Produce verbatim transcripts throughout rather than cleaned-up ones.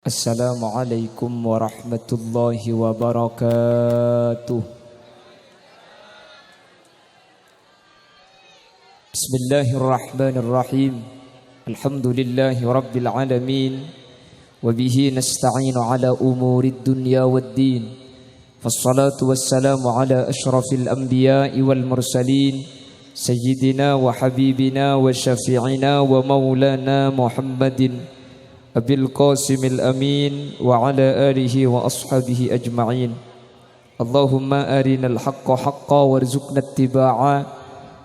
Assalamualaikum warahmatullahi wabarakatuh. Bismillahirrahmanirrahim. Alhamdulillahi rabbil alamin. Wa bihi nasta'inu ala umurid dunya wad din. Wassalatu wassalamu ala asyrafil anbiya'i wal mursalin, sayyidina wa habibina wa syafi'ina wa maulana Muhammadin, Abil Qasimil Amin, wa ala alihi wa ashabihi ajma'in. Allahumma arinal haqqa haqqa warzuqna ittiba'a,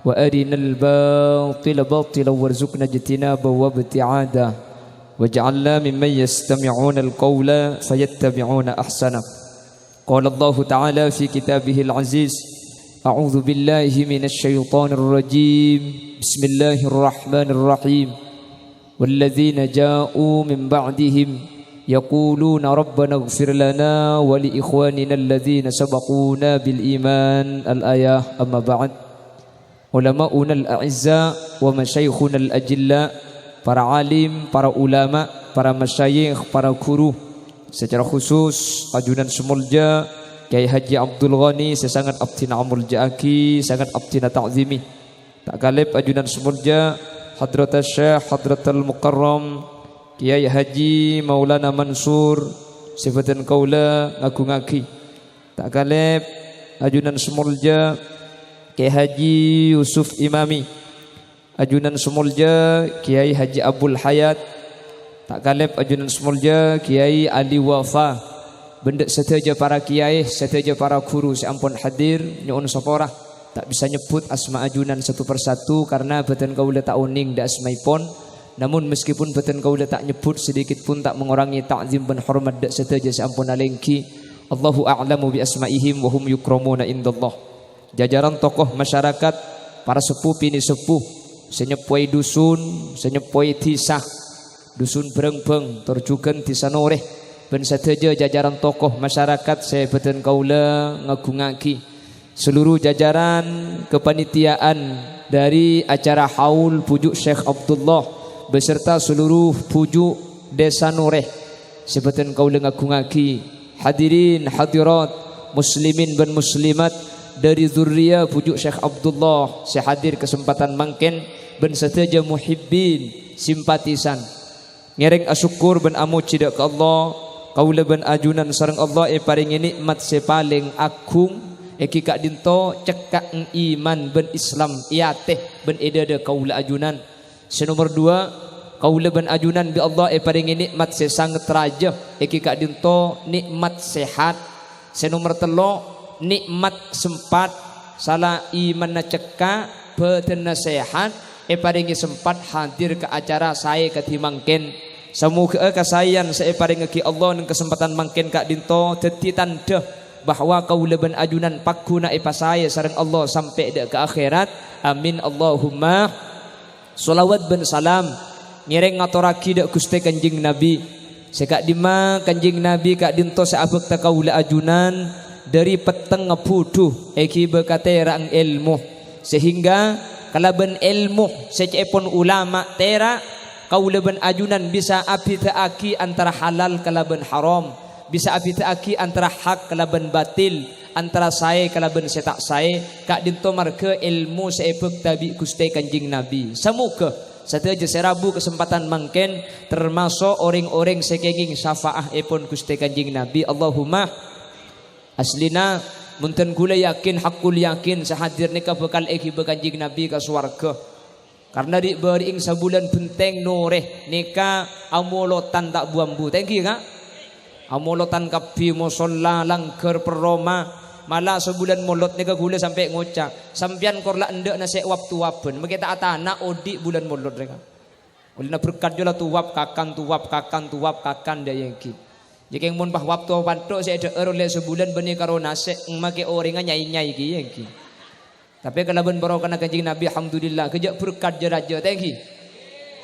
wa arinal batila batila warzuqna ijtinaba wa ibti'ada. Waj'alna mimman yastami'unal qawla fayattabi'una ahsana. Qala Allahu ta'ala fi kitabihil aziz, a'udzu billahi minasy syaithanir rajim. Bismillahirrahmanirrahim. Walladzina ja'u min ba'dihim yaquluna rabbana ighfir lana wa li ikhwanina alladzina sabaquna bil iman. Al-ayah. Amma ba'd. Ulama'unal a'izza wa masyayikhunal ajilla, para alim, para ulama, para masyayikh, para guru, secara khusus ajunan sè molja Kyai Haji Abdul Ghani sè sanget abdhina amolja'aghi, sanget abdhina ta'zimi. Ta' kalèp ajunan sè molja Hadratus Syekh Hadratul Mukarram Kyai Haji Maulana Mansur sè bâdân kaulâ ngagungaghi. Ta' kalèp ajunan sè molja Kyai Haji Yusuf Imami, ajunan sè molja Kyai Haji Abul Hayat, ta' kalèp ajunan sè molja Kyai Ali Wafa, bân dâ' sadhâjâ para kyai, sadhâjâ para ghuru sè ampon hadir, nyo'on sapora. Ta' bisa nyebbhut asma ajunan satu per satu karna bâdân kaulâ ta' onèng dâ' asmaèpon. Namun, meskipun bâdân kaulâ ta' nyebbhut, sedikit pun ta' mengurangi ta'zim bân hormat dâ' sadhâjâ sè ampon alèngghi. Allahu a'lamu bi asma'ihim wa hum yukramuna indallah. Jajaran tokoh masyarakat, para seppo binè' seppo, sè nyeppoè dusun, sè nyeppoè dhisa, Dusun Brengbeng, tor jhughân Dhisa Norè, bân sadhâjâ jajaran tokoh masyarakat sè bâdân kaulâ ngagungaghi. Seluruh jajaran kepanitiaan dari acara haul bhuju' Syekh Abdullah beserta seluruh bhuju' Dhisa Norè sè bâdân kaulâ ngagungaghi. Hadirin hadirat, muslimin bân muslimat, dari zurriya bhuju' Syekh Abdullah sè hadir kasempadhân mangkèn, bân sadhâjâ muhibbin, simpatisan. Ngèrèng asokkor bân amojhi dâ' ka Allah, kaulâ bân ajunan sareng Allah èparèngè nè'mat sè palèng aghung, èngghi ka'dinto cekka' iman bân Islam è atè bân è dâdâ kaulâ ajunan. Sè nomer duwâ', kaulâ bân ajunan bi' Allah èparèngè nè'mat sè sanget rajâ, èngghi ka'dinto nè'mat sehat. Sè nomer tello', nè'mat sempat, sala imanna cekka', bâdânna sehat, èparèngè sempat hadir ka acara saè kadhi mangkèn. Samoghâ'â kasaèyan sè èparèngaghi Allah neng kasempadhân mangkèn ka'dinto dhâddhi tandhâ bahwa kaulâ bân ajunan pagghuna èpasaè sareng Allah sampè' dâ' ka akhèrat. Amin, Allahumma. Sholawat bân salam ngèrèng ngatorraghi dâ' Ghustè Kanjeng Nabi. Sè ka'dimma Kanjeng Nabi ka'dinto sè abhâkta kaulâ ajunan dâri pettengnga bhudhu èghibâ ka tèra'na èlmo, sehingga kalabân èlmo sè ca'èpon ulama tèra', kaulâ bân ajunan bisa abhidhâ'aghi antara halal kalabân haram, bisa abhidhâ'aghi antara hak kalabân batil, antara saè kalabân sè ta' saè, ka'dinto marghâ èlmo sè èbhâkta bi' Ghustè Kanjeng Nabi. Samoghâ sadhâjâ sè rabu kasempadhân mangkèn, termaso' orèng-orèng sè kèngèng syafa'aèpon Ghustè Kanjeng Nabi. Allahumma. Aslina, mon dân kaulâ yakin, haqqul yakin, sè hadir nèka bhâkal èghibâ Kanjeng Nabi ka sowarghâ. Karna ri'-bâri'eng sabulân bhenteng Norè nèka amolotan ta' bu-ambu. Ta' èngghi, Ka'? Amolotan kabbhi, mosolla, langghâr, perroma. Mala sabulân Molod nèka kaulâ sampè' ngoca', "Sampèyan kor la endâ' nasè' wap-towabhân, makè ta' atana' odi' bulân Molod nèka." Kaulâna berkat jâ la towab kakan, towab kakan, towab kakan, dâ' iyâ èngghi. Jâ' kèng mon pas wap-towaban tok sè èdhâ'âr ollè sabulân bânnè karo nasè', makè orèngnga nyai-nyai kèya èngghi. Tapè kalabân barokana Kanjeng Nabi, alhamdulillah, ghâjâ' berkat jâ rajâ, ta' èngghi?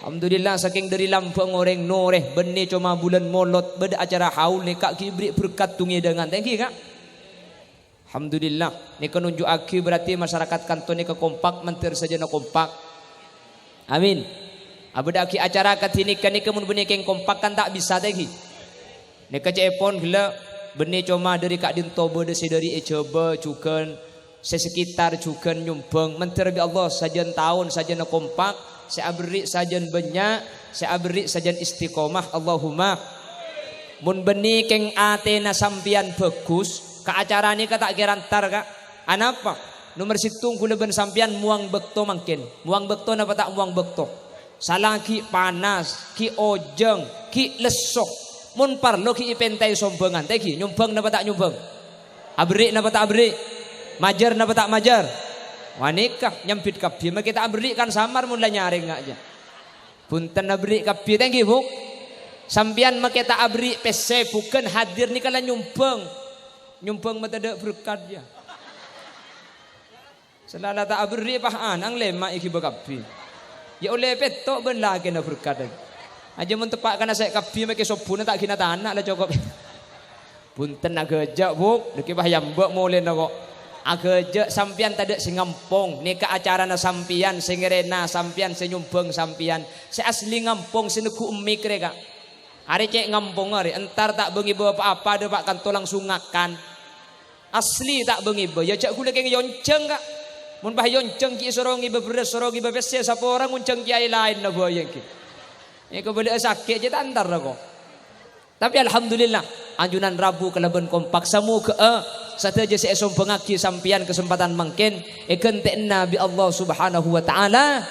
Alhamdulillah, sakèng dâri lambâ'na orèng Norè, bânnè coma bulân Molod, bâdâ acara haul nèka ghi' èberri' berkat tongèdângan, ta' èngghi, Ka'? Alhamdulillah, nèka nonjhu'aghi berarti masyarakat kanto nèka kompak, mandhâr sadhâjâna kompak. Amin. Abâdâ'aghi acara kadhi nèka, nèka mon bânnè kèng kompak kan ta' bisa, ta' èngghi? Nèka ca'èpon ghellâ', bânnè coma dhâri ka'dinto bâdâ sè dhâri è Jhâbâ jhughân, sè sekitar jhughân nyombhâng. Mandhâr bi' Allah sajân taon sajân kompak, sè aberri' sajân bânnya', sè aberri' sajân istiqomah. Allahumma. Mon bânnè kèng atèna sampèyan bhâghus, ka acara nèka ta' kèra entar, Ka'. Anapa? Nomer sèttong ghulâ bân sampèyan mowang bâkto mangkèn. Mowang bâkto napa ta' mowang bâkto? Sala ghi' panas, ghi' ojhâng, ghi' lesso. Mon parlo ghi' èpèntaè sombhângan, ta' ghi' nyombhâng napa ta' nyombhâng? Aberri' napa ta' aberri'? Majâr napa ta' majâr? Ghânèka nyambit kabbhi, makè ta' aberri' kan samar mon la nyarèngnga jâ. Bhunten aberri' kabbhi, ta' ghi, Bu'? Sampèyan makè ta' aberri' pèssè, bhughân hadir nèka la nyombhâng. Nyombhâng matadâ' berkat, yâ. Sè la la ta' aberri' pas ana'na lèma' èghibâ kabbhi. Yâ ollè pètto' bân lakèna berkat. Ajâ mon teppa' kana sè kabbhi makè sobbhuna ta' ghina tana la cokop. Bhunten aghâjâ', Bu'. Nèkè pas yâ mbâ' molèna ko'. Aghâjâ' sampèyan tadâ' sè ngampong. Nèka acarana sampèyan, sè ngèrèna sampèyan, sè nyombhâng sampèyan. Sè asli ngampong sè neggu' emmik rè, Ka'. Arè cè' ngampongnga rè, entar ta' bângèbâ pa-apa dâpa' kanto langsung ngakan. Asli ta' bângèbâ, yâ jhâ' ghulâ kèng èyonjhâng, Ka'. Mon pas èyonjhâng ghi' èsoro ngèbâ bherrâs, soro ngèbâ pèssè, sapa orèng ngonjhâng kèyaè laènna bhâi èngghi. Èkabâlâ'â sakè' jhâ' ta' entar ko'. Tapè alhamdulillah, ajunan rabu kalabân kompak. Samoghâ'â sadhâjâ sè èsombhângaghi sampèyan kasempadhân mangkèn èghântè'ana bi' Allah Subhanahu wa Ta'ala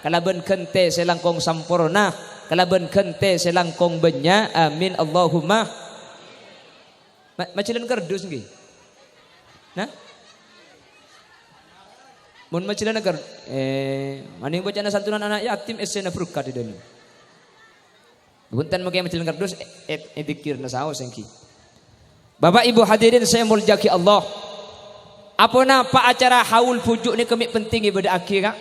kalabân ghântè sè langkong samporna, kalabân ghântè sè langkong bânnya'. Amin, Allahumma. Ma-, majhâlân kardus, ngghi? Nah? Mon majhâlân kar-, eh, manèng bâca'na santunan ana' yatim, essèna berkat è dâlem. Bhunten, makè majhâlân kardus, eh, eh, eh, dzikirna saos, èngghi. Bapak Ibu hadirin sè èmoljâ'aghi Allah. Aponapa acara haul bhuju' nèka mè' penting èbâdâ'aghi, Ka'?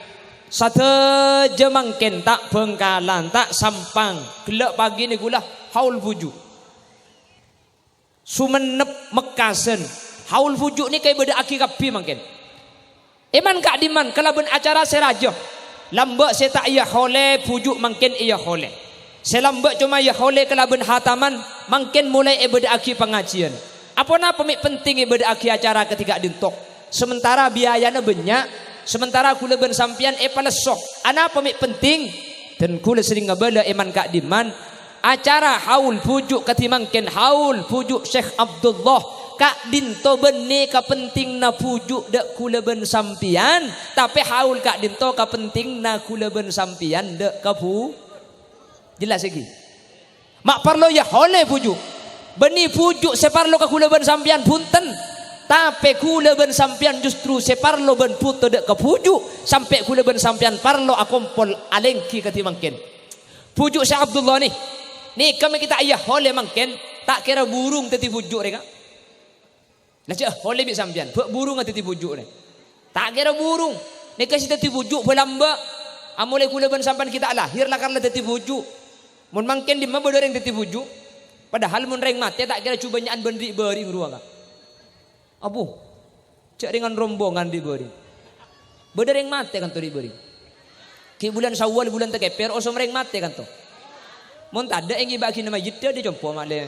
Sadhâjâ mangkèn ta' Bhângkalan, ta' Sampang, ghellâ' pagi nèko la haul bhuju'. Songennep, Mekkasân, haul bhuju' nèka èbâdâ'aghi kabbhi mangkèn. Èman ka'dimman kalabân acara sè rajâ. Lambâ' sè ta' èyaholè bhuju' mangkèn èyaholè. Sè lambâ' coma èyaholè kalabân hataman, mangkèn molaè èbâdâ'aghi pangajiyân. Aponapa mè' penting èbâdâ'aghi acara kadhi ka'dinto? Samantara biayana bânnya', samantara ghulâ bân sampèyan èpalesso. Anapa mè' penting? Dân ghulâ serrèng ngabâlâ èman ka'dimman, acara haul bhuju' kadhi mangkèn, haul bhuju' Syekh Abdullah. Ka'dinto bânnè kapentinganna bhuju' dâ' ghulâ bân sampèyan, tapè haul ka'dinto kapentinganna ghulâ bân sampèyan dâ' ka bhu-, jelas èngghi? Ma' parlo èyaholè bhuju'. Bânnè bhuju' sè parlo ka ghulâ bân sampèyan, bhunten. Tapè ghulâ bân sampèyan justru sè parlo bân bhuto dâ' ka bhuju', sampè' ghulâ bân sampèyan parlo akompol alèngghi kadhi mangkèn. Bhuju' sè Abdullah nè, nèka mè' ghi' ta' èyaholè mangkèn, ta' kèra burung dhâddhi bhuju' rè, Ka'. La jhâ' holè bi' sampèyan, bâ' burungnga dhâddhi bhuju' rè. Ta' kèra burung, nèka sè dhâddhi bhuju' bâ' lambâ'. Amolaè ghulâ bân sampèyan ghi' ta' lahèr lakar la dhâddhi bhuju'. Mon mangkèn dimma bâdâ orèng dhâddhi bhuju'? Padahal mon rèng matè ta' kèra jhubânya'an bân ri'-bâri' rowa, Ka'. Abbhu, jhâ' rèngan rombongan ri'-bâri'. Bâdâ rèng matè kanto ri'-bâri'. Ghi' bulân Syawal, bulân takèpèr, osom rèng matè kanto. Mon tadâ' ènggi bâgiyânna majiddhâ dhi compo' ma'lè.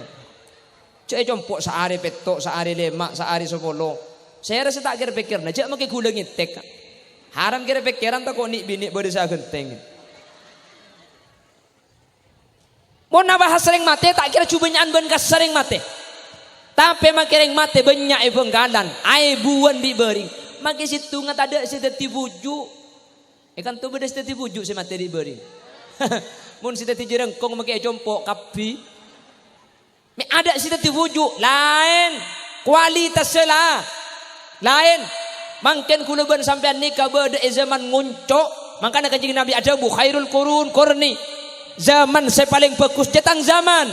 Jhâ' ècompo' saarè pètto', saarè lèma', saarè sapolo. Sèra sè ta' kèr-pèkkèranna, jhâ' makè ghulâ ngètèk. Haram kèr-pèkkèran tako' nè'-binè' bâdâ sè aghântèng. Mon abahas rèng matè, ta' kèra jhubânya'an bân kassa' rèng matè. Tapè makè rèng matè bânnya' è Bhângkalan, aèbuwân ri'-bâri'. Makè sèttonga tadâ' sè dhâddhi bhuju'. È kanto bâdâ sè dhâddhi bhuju' sè matè ri'-bâri'. Mon sè dhâddhi jhârângkong makè ècompo' kabbhi. Mè' adâ' sè dhâddhi bhuju', laèn. Kualitassa la-, laèn. Mangkèn ghulâ bân sampèyan nèka bâdâ è zaman ngonco'. Mangkana Kanjeng Nabi adhâbu, "Khairul qurun qarni." Zaman sè palèng bhâghus cè' tang zaman.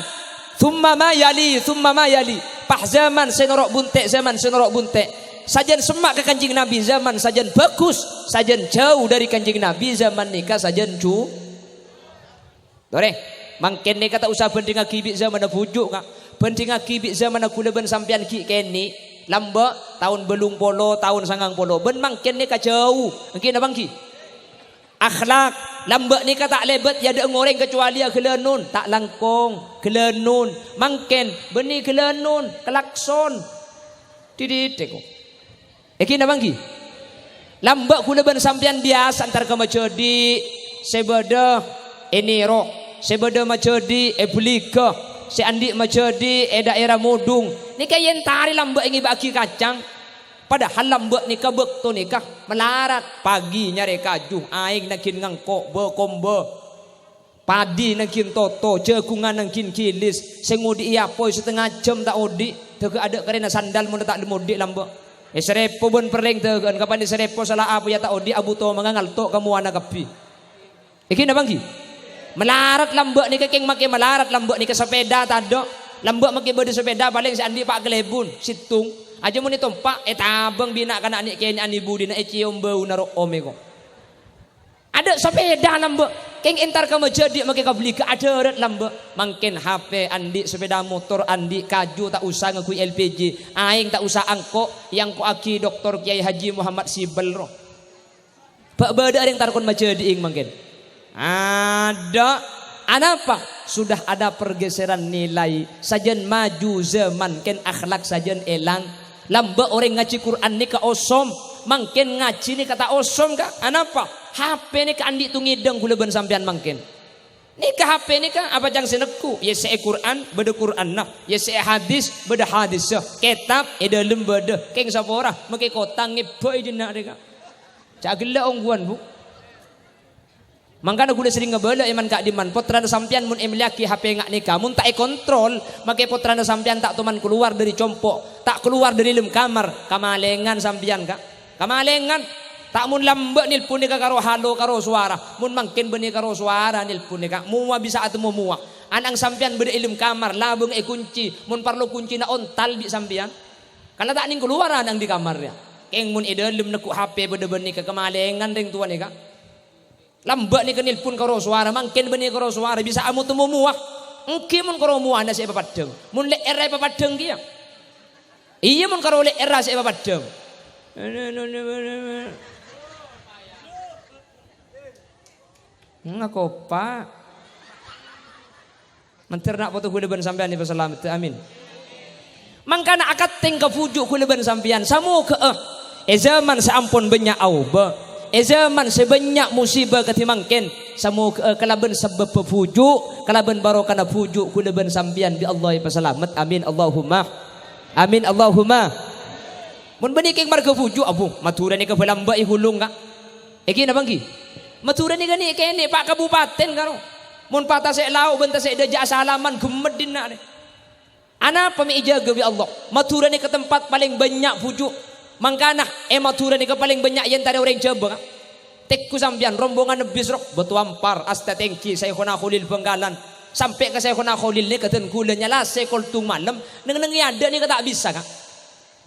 "Tsumma ma yali, tsumma ma yali." Pas zaman sè noro' bunte', zaman sè noro' bunte'. Sajân semma' ka Kanjeng Nabi, zaman sajân bhâghus, sajân jhâu dhâri Kanjeng Nabi, zaman nèka sajân ju-, Torè, mangkèn nèka ta' osa bhândhingngaghi bi' zamanna bhuju', Ka'. Bhândhingngaghi bi' zamanna ghulâ bân sampèyan ghi' kènè', lambâ', taon bâllung polo, taon sangang polo. Bân mangkèn nèka jhâu. Èngghi napa èngghi? Akhlak, lambâ' nèka ta' lèbât è adâ'na orèng kacuali aghâlânon, ta' langkong, ghâlânon, mangkèn, bânnè ghâlânon, klakson. Dididek, ko. Èghi napa ènggi? Lambâ' ghulâ bân sampèyan biyasa entar ka majhâdhi', sè bâdâ ènèro, sè bâdâ majhâdhi' èbâligâ, sè andi' majhâdhi' è dhaèra Modung. Nèka èntarè lambâ' èngèbâ'aghi kacang. Padahal lambâ' nèka bâkto nèka malarat, pagi nyarè kaju, aèng nangghing ngangko', bâ-kombâ. Padi nangghing toto, jhâghungan nangghing ghilis, sè ngodhi'i apoy satengnga jhâm ta' odhi', dâgâ' adâ' karèna sandal mon ta' lem-odhi' lambâ'. Èsarèpo bân perrèng dâgâ'ân, kapan èsarèpo sala apoyya ta' odhi', abu tomangnga ngalto' ka mowana kabbhi. Èghi napa ènggi? Malarat lambâ' nèka kèng makè malarat lambâ' nèka sapèda tadâ'. Lambâ' makè bâdâ sapèda palèng sè andi' pa' kalèbun, sèttong. Ajâ mon ètompa', ètabâng bi' na'-kana' nè'-kènè'an è budina ècèyom bâuna ro'om èko. Adâ' sapèda lambâ', kèng entar ka majhâdhi' makè kabligâ adhârât lambâ'. Mangkèn H P andi', sapèda motor andi', kaju ta' osa ngangghuy L P G, aèng ta' osa angko', èangko'aghi Doktor Kiai Haji Muhammad Sibel ro. Bâ' bâdâ orèng tarkon majhâdhi'ing mangkèn? Adâ'. Anapa? Sudah ada pergeseran nilai, sajân maju zaman, kèn akhlak sajân èlang. Lambâ' orèng ngajhi Qur'an nèka osom, mangkèn ngajhi nèka ta' osom, Ka'. Anapa? H P nèka andi' tongèdhâng ghulâ bân sampèyan mangkèn. Nèka H P nèka apa ca'na sè neggu'? Yâ sè è Qur'an, bâdâ Qur'anna. Yâ sè è hadis, bâdâ hadissa. Kètab è dâlem bâdâ. Kèng sapora, makè kotang ngèbâ'i jhâ' nèka. Ca' ghellâ' ongghuwân, Bu. Mangkana ghulâ serrèng ngabâlâ è man-ka'dimman, pottrana sampèyan mon èmellèyaghi H P nga' nèka, mon ta' èkontrol, makè pottrana sampèyan ta' toman kalowar dâri compo', ta' kalowar dâri lem kamar, kamalèngan sampèyan, Ka'. Kamalèngan. Ta' mon lambâ' nèlpon nèka karo halo, karo sowara. Mon mangkèn bânnè karo sowara nèlpon nèka, mowa bisa atemmo mowa. Ana'na sampèyan bâdâ è lem kamar, labâng èkoncè, mon parlo koncèna ontal bi' sampèyan. Kala ta' nèng kalowar ana'na dâri kamar, yâ. Kèng mon è dâlem neggu' H P bâdâ bânnè ka kamalèngan rèng towa nèka. Lambâ' nèka nèlpon karo sowara, mangkèn bânnè karo sowara, bisa amoto momowa. Ènggi mon karo mowana sè èpapaddhâng. Mon lè'èrra èpapaddhâng kèya. Iyâ, mon karo lè'èrra sè èpapaddhâng. Ngakopa. Mandhâr na' poto ghulâ bân sampèyan èpasalamet, amin. Mangkana akattèng ka bhuju' ghulâ bân sampèyan, samoghâ'â è zaman sè ampon bânnya' aobâ, è zaman sè bânnya' musibâ kadhi mangkèn, samoghâ'â kalabân sabâbbhâ bhuju', kalabân barokana bhuju' ghulâ bân sampèyan bi' Allah èpasalamet. Amin, Allahumma. Amin, Allahumma. Mon bânnè kèng marghâ bhuju', abu, Madhurâ nèka bâlambâ' è ghulung, Ka'. Ènggi napa ènggi? Madhurâ nèka nè'-kènè' pa' kabupatèn karo. Mon pa tasè' lao' bân tasè' dâjâ asalaman ghemmet dinna' rè. Anapa mè' èjâgâ bi' Allah? Madhurâ nèka tempat palèng bânnya' bhuju'. Mangkana è Madhurâ nèka palèng bânnya' èentarè orèng Jhâbâ, Ka'. Tèngghu sampèyan, rombonganna bis ro, Bâtoampar, Astatèngghi, Syaikhona Kholil Bhângkalan. Sampè' ka Syaikhona Kholil nèka dân ghulâ nyalasè kol tong malem, neng-nengngè adâ' nèka ta' bisa, Ka'.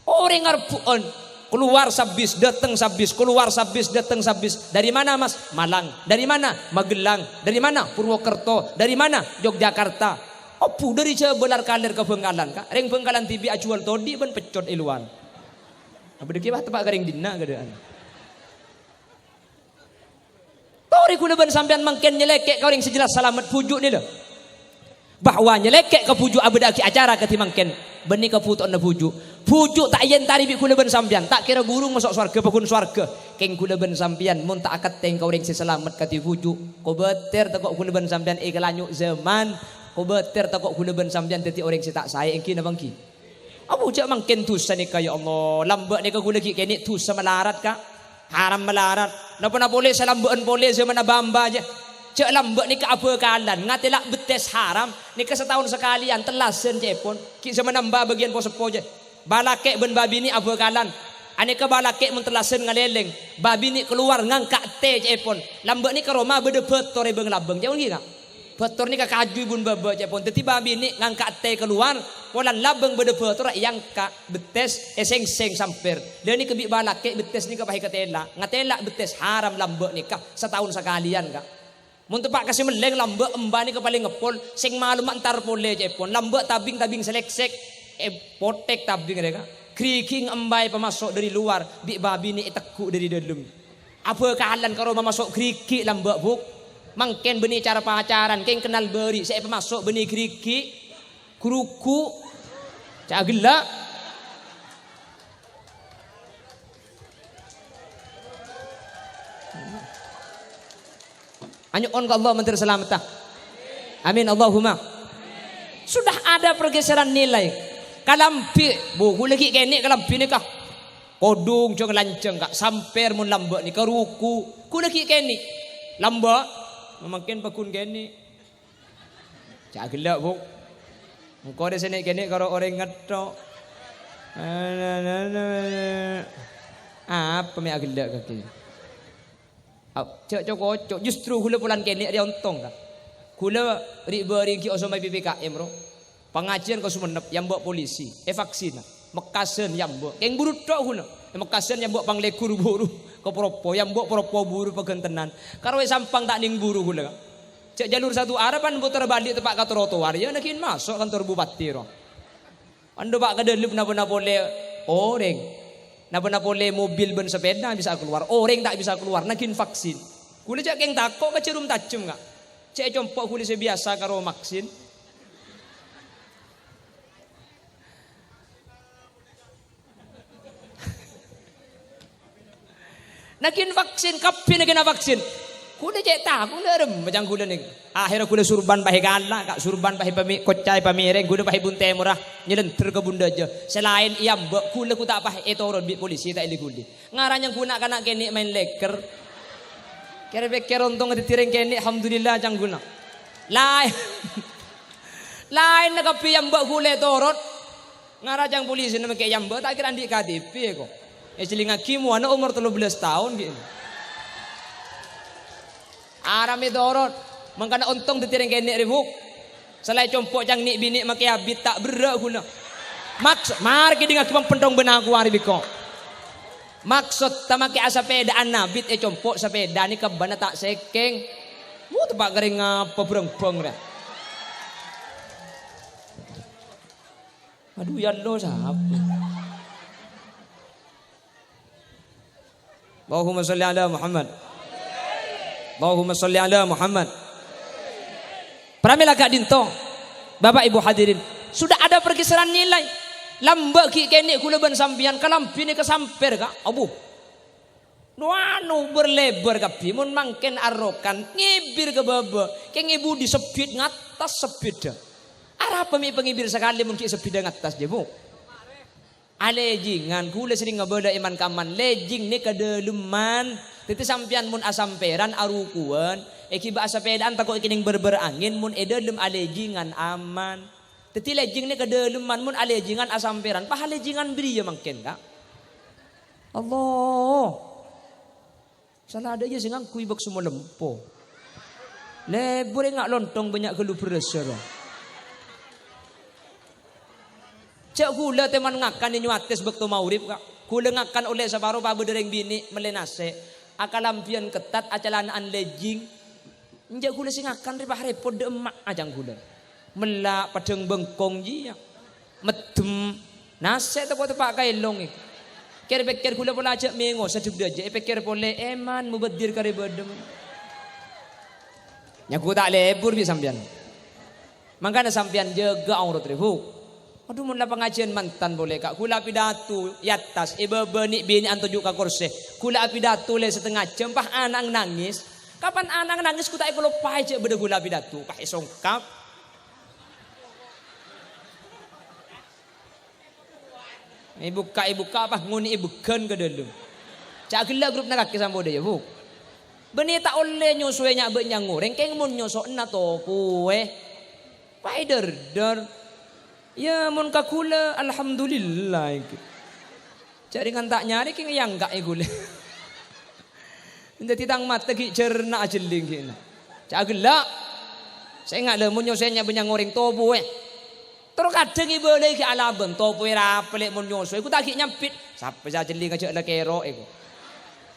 Orèng ngarbu'ân, kalowar sabis, dâteng sabis, kalowar sabis, dâteng sabis. "Dari mana, Mas?" "Malang." "Dari mana?" "Magelang." "Dari mana?" "Purwokerto." "Dari mana?" "Yogyakarta." Abu, dâri Jhâbâ lar-kalèr ka Bhângkalan, Ka'. Rèng Bhângkalan dhibi' ajhuwâl todhi' bân peccot è lowar. Abâ' dhâggi' wah teppa' ka rèng dinna' ghâdhâ'ân. Torè ghulâ bân sampèyan mangkèn nyèlèkè' ka orèng sè jelas salamet bhuju' nèla. Bahwa nyèlèkè' ka bhuju' abâdâ'aghi acara kadhi mangkèn, bânnè kabhutowanna bhuju'. Bhuju' ta' èentarè bi' ghulâ bân sampèyan, ta' kèra burung maso' sowarghâ, pagghun sowarghâ. Kèng ghulâ bân sampèyan mon ta' akattèng ka orèng sè salamet kadhi bhuju', kobâtèr tako' ghulâ bân sampèyan èkalanyo' zaman, kobâtèr tako' ghulâ bân sampèyan dhâddhi orèng sè ta' saè, ènggi napa ènggi? Abu, jhâ' mangkèn dhusa nèka, ya Allah. Lambâ' nèka ghulâ ghi' kènè' dhusa malarat, Ka'. Haram malarat. Napa-napa polè sè lambâ'ân polè jhâmanna bâ'-embâ' jâ. Jhâ' lambâ' nèka abhâkalan, ngatèla' bettès haram. Nèka sataon sakalèyan, tellasân cè'èpon. Ghi' jhâmanna embâ' bâgiyân po-seppo jâ. Bâ' lakè' bân bâ' binè' abhâkalan. Anèka bâ' lakè' mon tellasân ngalèlèng. Bâ' binè' kalowar ngangka' tè cè'èpon. Lambâ' nèka roma bâdâ bâtor è bâng-labâng. Ca'èpon ghi, Ka'. Bâtor nèka kaju è bun bâbâ cè'èpon. Dhâddhi bâ' binè' ngangka' tè kalowar, polana labâng bâdâ bâtorra èangka', bettès èsèngsèng sampèr. Lha nèka bi' bâ' lakè' bettès nèka pas èkatèla'. Ngatèla' bettès haram lambâ' nèka sataon sakalèyan, Ka'. Mon teppa' ka sè mellèng lambâ' embâ' nèka palèng ngèpol, sèng malem entar polè cè'èpon. Lambâ' tabing-tabing sè lèksèk, èpotèk tabing rè, Ka'. Ghrighing embâ' èpamaso' dâri lowar, bi' bâ' binè' ètegghu' dâri dâlem. Abhâkalan karo mamaso' ghârighi' lambâ', Bu'. Mangkèn bânnè car-pacaran, kèng kennal bâri' sè èpamaso' bânnè ghârighi'. Ghârugu. Ca' ghellâ'. Anyo'on ka Allah mandhâr salametta. Amin, Allahumma. Sudah ada pergeseran nilai. Kalambhi, Bu, ghulâ ghi' kènè' kalambhi nèka. Kodhung jhâng lanjhâng, Ka', sampèr mon lambâ' nèka ruku. Ghulâ ghi' kènè'. Lambâ', mangkèn pagghun kènè'. Ca' ghellâ', Bu'. Engko' rè sè nè'-kènè' karo orèng ngetto'. Apa mè' aghellâ' kakè? Ap-, jhâ' co-koco, justru ghulâ polana kènè' rèya ontong, Ka'. Ghulâ ri'-bâri' ghi' osoma P P K M, ro. Pangajiyân ka Songennep, èyambâ' polisi, èvaksin. Mekkasân èyambâ', kèng buru tho' ghulâ. Mekkasân èyambâ' panglèghur buru, kapropo, èyambâ' propo buru paghântennan. Karo è Sampang ta' nèng buru ghulâ, Ka'. Jhâ' jalur satu arah pan puter bâli' teppa' ka trotoar, iyâ naghin maso' kantor bupati, ro. Ando pa' ka dâlem napa-napa polè orèng. Napa-napa polè mobil bân sapèda bisa kalowar, orèng ta' bisa kalowar, naghin vaksin. Ghulâ jhâ' kèng tako' ka jhârum tajhem, Ka'. Jhâ' ècompo' ghulâ sè biyasa karo vaksin. Naghin vaksin, kabbhi naghina vaksin. Ghulâ cè' tako' la remma ca'na ghulâ nèng. Akhèrra ghulâ surban paè kala', Ka', surban paè pami-, kocca è pamèrèng, ghulâ paè bun tèmorra, nyelendher ka bun dâjâ. Sè laèn èyambâ', ghulâ ghu ta' paè ètoron bi' polisi, ta' èli-ghuli. Ngara ca'na ghulâ na'-kana' kènè' maèn lèkèr. Kèr-pèkkèr ontong dhâddhi rèng kènè', alhamdulillah ca'na ghulâ. Laèn, laènna kabbhi èyambâ' ghulâ ètoron. Ngara ca'na polisina mangkè èyambâ', ta' kèra andi' K T P, ko. Èjhâlingngaghi mowana omor tello bellâs taon, ghi. Aramè toron. Mangkana ontong dhâddhi rèng kènè' rè, Bu'. Salaèn compo' ca'na nè'-binè' makè abit ta' berrâ' ghulâ. Maks-, mara kèdingngaghi pampenthong bân aku arè biko. Maksod ta' makè asapèdaan abit ècompo' sapèda nèka bâna ta' sèkèng. Mu teppa' ka rèng apa bhrâng-bâng rè. Adu, ya Allah, sapa? Allahumma sholli ala Muhammad. Allahumma sholli ala Muhammad. Pramèla ka'dinto, Bapak Ibu hadirin, sudah ada pergeseran nilai. Lambâ' ghi' kènè' ghulâ bân sampèyan kalambhi nèka sampèr, Ka'. Abu. No anu berlebar kabbhi, mon mangkèn arrokan, ngèbir ka bâbâ, kèng è budi sebbit ngattas sebbidda. Arapa mè' pangèbir sakalè mon ghi' sebbidda ngattas, jâ, Bu'? Alèjingan, ghulâ serrèng ngabâlâ è man-kamman, lèjing nèka dâlemman. Dhâddhi sampèyan mon asampèran arukuwân, èghibâ asapèdaan tako' èkennèng bâr-bâr angèn, mon è dâlem alèjingan aman. Dhâddhi lèjing nèka dâlemman, mon alèjingan asampèran, pas alèjingan bâriyâ mangkèn, Ka'. Allah. Sala adâ' iyâ sè ngangghuy bâk sumolempo. Lebur enga' lontong bânnya' ghâllu bherrâssa, ro. Jhâ' ghulâ tèman ngakan è nyowates bâkto maghrib, Ka'. Ghulâ ngakan ollè saparo pabâdâ rèng binè' mellè nasè'. Akalambhiyân kettat, acalana'an lèjing. Enjâ' ghulâ sè ngakan rè-, pa-, rèpot dâ' emma'a ca'na ghulâ. Mella' paddhâng bengkong jiyâ. Meddhem. Nasè' tako' teppa' ka èlong è. Kèr-pèkkèr ghulâ pola ajâ' mèngo, sadhep dâjâ èpèkkèr polè, èman mubaddir karè bâdâ. Nyaku ta' lebur bi' sampèyan. Mangkana sampèyan jâgâ aurot rè, Bu'. Adhu, mon la pangajiyân mantan polè, Ka', ghulâ apidato è attas, è bâbâ nè'-binè'an toju' ka korsè. Ghulâ apidato lè satengnga jâm, pas ana' nangès. Kapan ana' nangès, ghu ta' èkaloppaè jâ' bâdâ ghulâ apidato, pas èsongkap. Èbukka'-èbukka', pas ngonè'è bâgân ka dâlem. Ca' ghellâ' grupna kakè sampon dâ' iyâ, Bu'. Bânnè ta' ollè nyosowè nya'-bâ' nyang orèng, kèng mon nyosowanna topowè. Paè dâr-dâr. Iyâ, mon ka ghulâ, alhamdulillah, ènggi. Jhâ' rèng ta' nyarè kèng èyangka'è ghulâ. Dhâddhi tang mata ghi' jhârna ajhelling ghi'na. Ca' ghellâ'. Sènga' la mon nyosowè nya'-bâ' nyang orèng topowè. Terro kadhâng èbâlâi ghi' alabâng, topowè rapa lè' mon nyosowè, ghu ta' ghi' nyambit. Sapa sè ajhelling ajâ' la kèro' èko.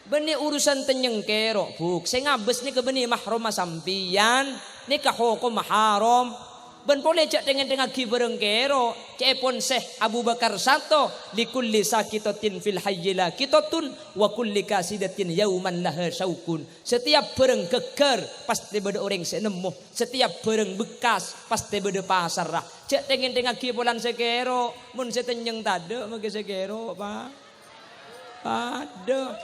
Bânnè urusan tennyeng kèro', Bu'. Sè ngabâs nèka bânnè mahromma sampèyan, nèka hokomma haram. Bân polè jhâ' tèng-èntèngngaghi bhârâng kèro, ca'èpon Syekh Abu Bakar Sato, "Likulli sakitatin fil hayyi laqitatun, wa kulli qasidatin yauman laha syaukun." Setiap bhârâng ghâggâr, pastè bâdâ orèng sè nemmo. Setiap bhârâng bekkas, pastè bâdâ pasarra. Jhâ' tèng-èntèngngaghi polana sè kèro, mon sè tennyeng tadâ', maghi sè kèro, Pa'. Padâ.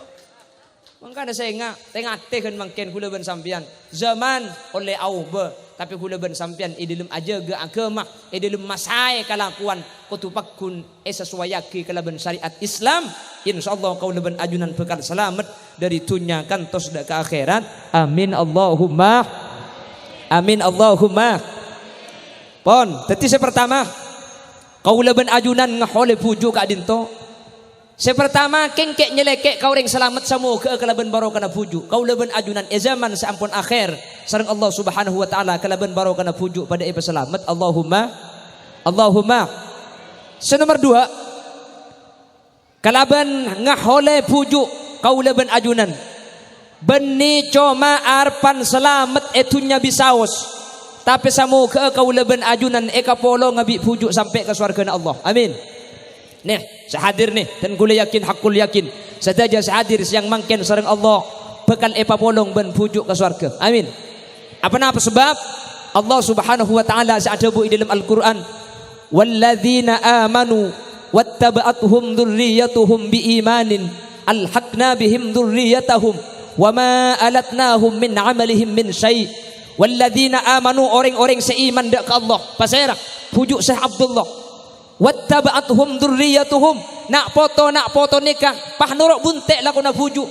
Mangkana sènga', tè-ngatè ghân mangkèn kaulâ bân sampèyan. Zaman ollè aobâ, tapè kaulâ bân sampèyan è dhâlem ajâgâ aghâma, è dhâlem masaè kalakowan kodhu pagghun èsasowayaghi kalabân syariat Islam. Insyaallah kaulâ bân ajunan bhâkal salamet dhâri dhunnya kantos dâ' ka akhèrat. Amin Allahumma. Amin Allahumma. Pon, dhâddhi sè partama, kaulâ bân ajunan ngaholè bhuju' ka'dinto. Sè partama, kèng kè' nyèlèkè' ka orèng salamet samogâ'â kalabân barokana bhuju'. Kaulâ bân ajunan è zaman sè ampon akhèr sareng Allah Subhanahu wa Ta'ala kalabân barokana bhuju' padâ èpasalamet. Allahumma, Allahumma. Sè nomer duwâ', kalabân ngaholè bhuju' kaulâ bân ajunan. Bânnè coma arebbhân salamet è dhunnya bisaos, tapè samogâ'â kaulâ bân ajunan èkapolonga bi' bhuju' sampè' ka sowarghâna Allah. Amin. Nè, sè hadir nè, dan kaulâ yakin, haqqul yakin, sadhâjâ sè hadir sèyang mangkèn sareng Allah bhâkal èpapolong bân bhuju' ka sowarghâ. Amin. Apa napa sabâb? Allah Subhanahu wa Ta'ala sè adhâbu è dhâlem Al-Qur'an, "Walladzina amanu wattaba'athum dzurriyyatuhum biimanin, alhaqna bihim dzurriyyatahum, wa ma alatnahum min amalihim min syai'." Walladzina amanu, orèng-orèng sè iman dâ' ka Allah. Pasèra? Bhuju' Syekh Abdullah. "Wattaba'athum dzurriyyatuhum." Na' poto, na' poto nèka pas noro' buntè' lakona bhuju'.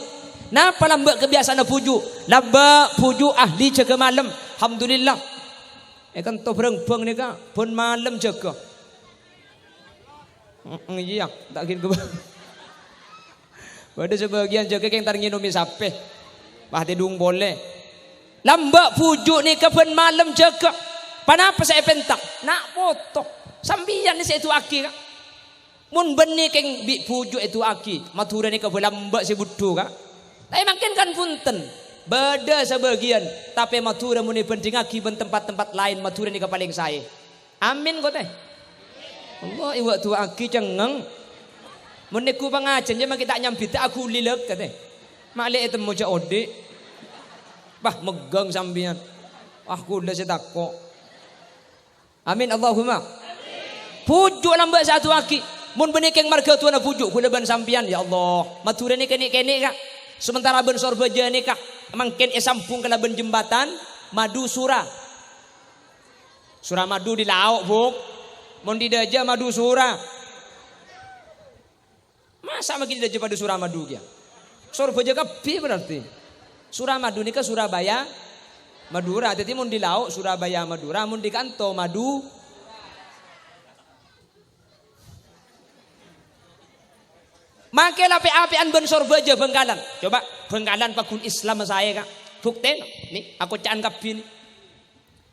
Napa lambâ' kabiyasa'anna bhuju'? Lambâ' bhuju' ahli jâgâ malem. Alhamdulillah. È kanto bhârâng-bhâng nèka bân malem jâgâ. Mm, iyâ, ta' ghin kebâ-, Bâdâ sabâgiyân jâgâ kèng tar ngènomè sapè. Pas tèdung polè. Lambâ' bhuju' nèka bân malem jâgâ. Ponapa sè èpènta? Na' poto. Sampèyan sè èdu'aaghi, Ka'. Mon bânnè kèng bi' bhuju' èdu'aaghi, Madhurâ nèka bâ lambâ' sè bhuddhu, Ka'. Tapè mangkèn kan bhunten. Bâdâ sabâgiyân, tapè Madhurâ mon èbhândhingngaghi bân tempat-tempat laèn, Madhurâ nèka palèng saè. Amin, ko, tè? Allah, èwa' du'aaghi cengngeng. Mon nèghu pangajhân, jâ' makè ta' nyambhidhâ aghuli lèk, katè. Ma' lè ètemmo jâ' odi'. Bah, megghâng sampèyan. Ah, kaulâ sè tako'. Amin, Allahumma. Bhuju' lambâ' sè adu'aaghi. Mon bânnè kèng marghâ du'ana bhuju', kaulâ bân sampèyan, ya Allah. Madhurâ nèka kènè'-kènè', Ka'. Sementara bân Sorbhâjâ nèka mangkèn èsambhung kalabân jembatan Madhusura. Suramadu di lao', Bu'. Mon di dâjâ Madhusura. Masa' maghi di dâjâ padâ Suramadu kèya? Sorbhâjâ kabbhi berarti. Suramadu nèka Surabaya, Madura. Dhâddhi mon di lao' Surabaya, Madura, mon di kanto Madu. Makè la pè'-apè'an bân Sorbhâjâ Bhângkalan. Coba, Bhângkalan paggun Islam saè, Ka'. Buktèna, nè, akocca'an kabbhi, nè.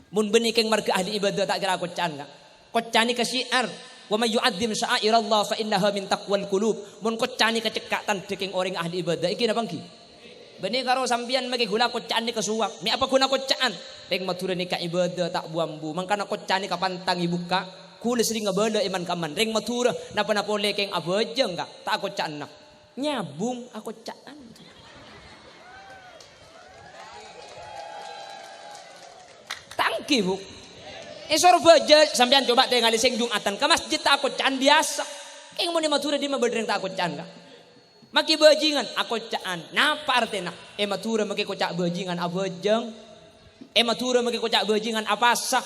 Mon bânnè kèng marghâ ahli ibâdâ ta' kèra akocca'an, Ka'. Kocca'an nèka syiar, "Wa may yu'azzim sya'airallah fa innaha min taqwal qulub." Mon kocca'an nèka cekka' tandhâ kèng orèng ahli ibâdâ, ènggi napa ènggi? Bânnè karo sampèyan makè ghulâ kocca'an nèka sowah. Mè' apa ghuna kocca'an? Rèng Madhurâ nèka ibâdâ ta' bu-ambu. Mangkana kocca'an nèka pantang èbukka'. Ghulâ serrèng abâlâ è man-kamman. Rèng Madhurâ napa-napa polè kèng abhâjâng, Ka'. Ta' akocca'anna. Nyabung akocca'an. Ta' ènggi, Bu'. È Sorbhâjâ, sampèyan coba tèngalè sèng Jum'atan ka masjid ta' akocca'an biyasa. Kèng mon è Madhurâ dimma bâdâ rèng ta' akocca'an, Ka'? Makè bhâjingan, akocca'an. Napa artèna? È Madhurâ makè koca' bhâjingan abhâjâng. È Madhurâ makè koca' bhâjingan apasa.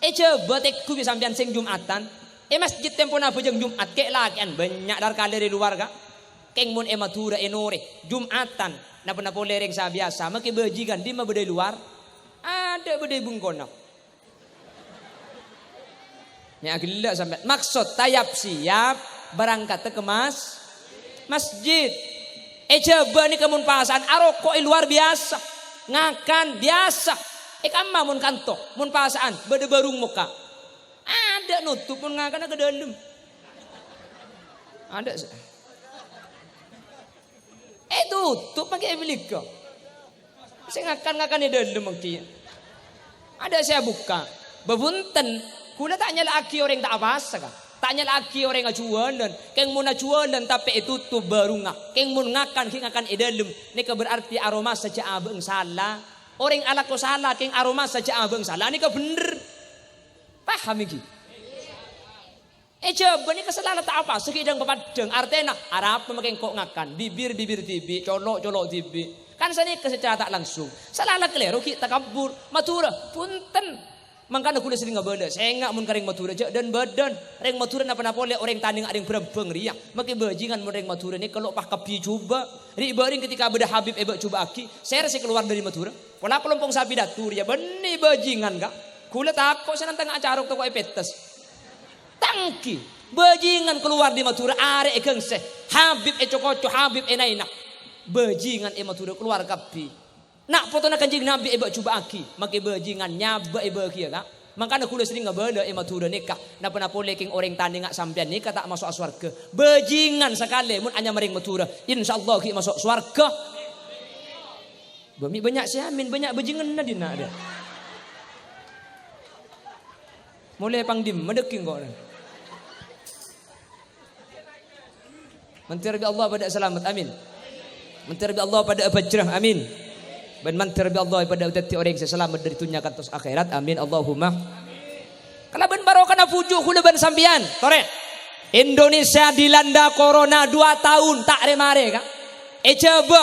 È Jhâbâ tèngghu bi' sampèyan sèng Jum'atan. È masjid tempona abhâjâng Jum'at, kè'-lakè'an bânnya' lar-kalèr è lowar, Ka'. Kèng mon è Madhurâ ènorè, Jum'atan, napa-napa polè rèng sabiyasa, makè bhâjingan, dimma bâdâ è lowar? Adâ' bâdâ è bengkona. Nè, aghellâ' sampèyan. Maksod, tayap-siyap, berangkat ka mas-, masjid. È Jhâbâ nèka mon pasa'an, aroko' è lowar biyasa. Ngakan biyasa. È kamma mon kanto, mon pasa'an, bâdâ bârung mokka'. Adâ' notop mon ngakanna ka dâlem. Adâ' sè, ètotop makè è bâlikka. Sè ngakan-ngakan è dâlem makè. Adâ' sè abukka'. Bâbunten, kaulâ ta' nyala'aghi orèng ta' apowasa, Ka'. Ta' nyala'aghi orèng ajhuwâlân. Kèng mon ajhuwâlân tapè ètotop bârungnga. Kèng mon ngakan ghi' ngakan è dâlem. Nèka berarti aromasa jhâ' abâ'eng sala. Orèng alako sala kèng aromasa jhâ' abâ'eng sala. Nèka bhender. Paham ènggi? È Jhâbâ nèka sè la la ta' apowasa ghi' dhâng-papaddhâng. Artèna, arapa makè engko' ngakan? Bibir-bibir dhibi', colo'-colo' dhibi'. Kan sanèka secara ta' langsung. Sè la la kalèro ghi' takabbur. Madhurâ, bhunten. Mangkana kaulâ serrèng abâlâ, sènga' mon ka rèng Madhurâ jhâ' dhân-bâdhân. Rèng Madhurâ napa-napa polè orèng Tanengnga rèng Brambang rèya. Makè bhâjingan mon rèng Madhurâ nèka lo' pas kabbhi jhubâ'. Ri'-bâri' ketika bâdâ Habib èbâ' jhubâ'aghi, sèra sè kalowar dâri Madhurâ. Pola kalompong sapi datu rèya bânnè bhâjingan, Ka'. Kaulâ tako' sè nantang acarok tako' èpètes. Tangghi, bhâjingan kalowar dâri Madhurâ, arè ègângsè, Habib èco-koco, Habib èna-èna. Bhâjingan è Madhurâ kalowar kabbhi. Na' potona Kanjeng Nabi èbâ' jhubâ'aghi, makè bhâjingan nyabâ' èbâghiyâ, Ka'. Mangkana kaulâ serrèng abâlâ è Madhurâ nèka, napa-napa polè kèng orèng Tanengnga sampèyan nèka ta' maso'a sowarghâ. Bhâjingan sakalè mon anyama rèng Madhurâ, insyaallah ghi' maso' sowarghâ. Bâ' mè' bânnya' sè amin, bânnya' bhâjinganna dinna' rèya. Molè pang dimma dhâggi' engko'. Mandhâr bi' Allah padâ salamet, amin. Mandhâr bi' Allah padâ abhâjrâ, amin. Bân mandhâr bi' Allah padâ dhâddhi orèng sè salamet dâri dhunnya kantos akhèrat, amin. Allahumma. Kalabân barokana bhuju' kaulâ bân sampèyan, torè. Indonesia dilanda corona dua tahun, ta' rè-marè, Ka'. È Jhâbâ,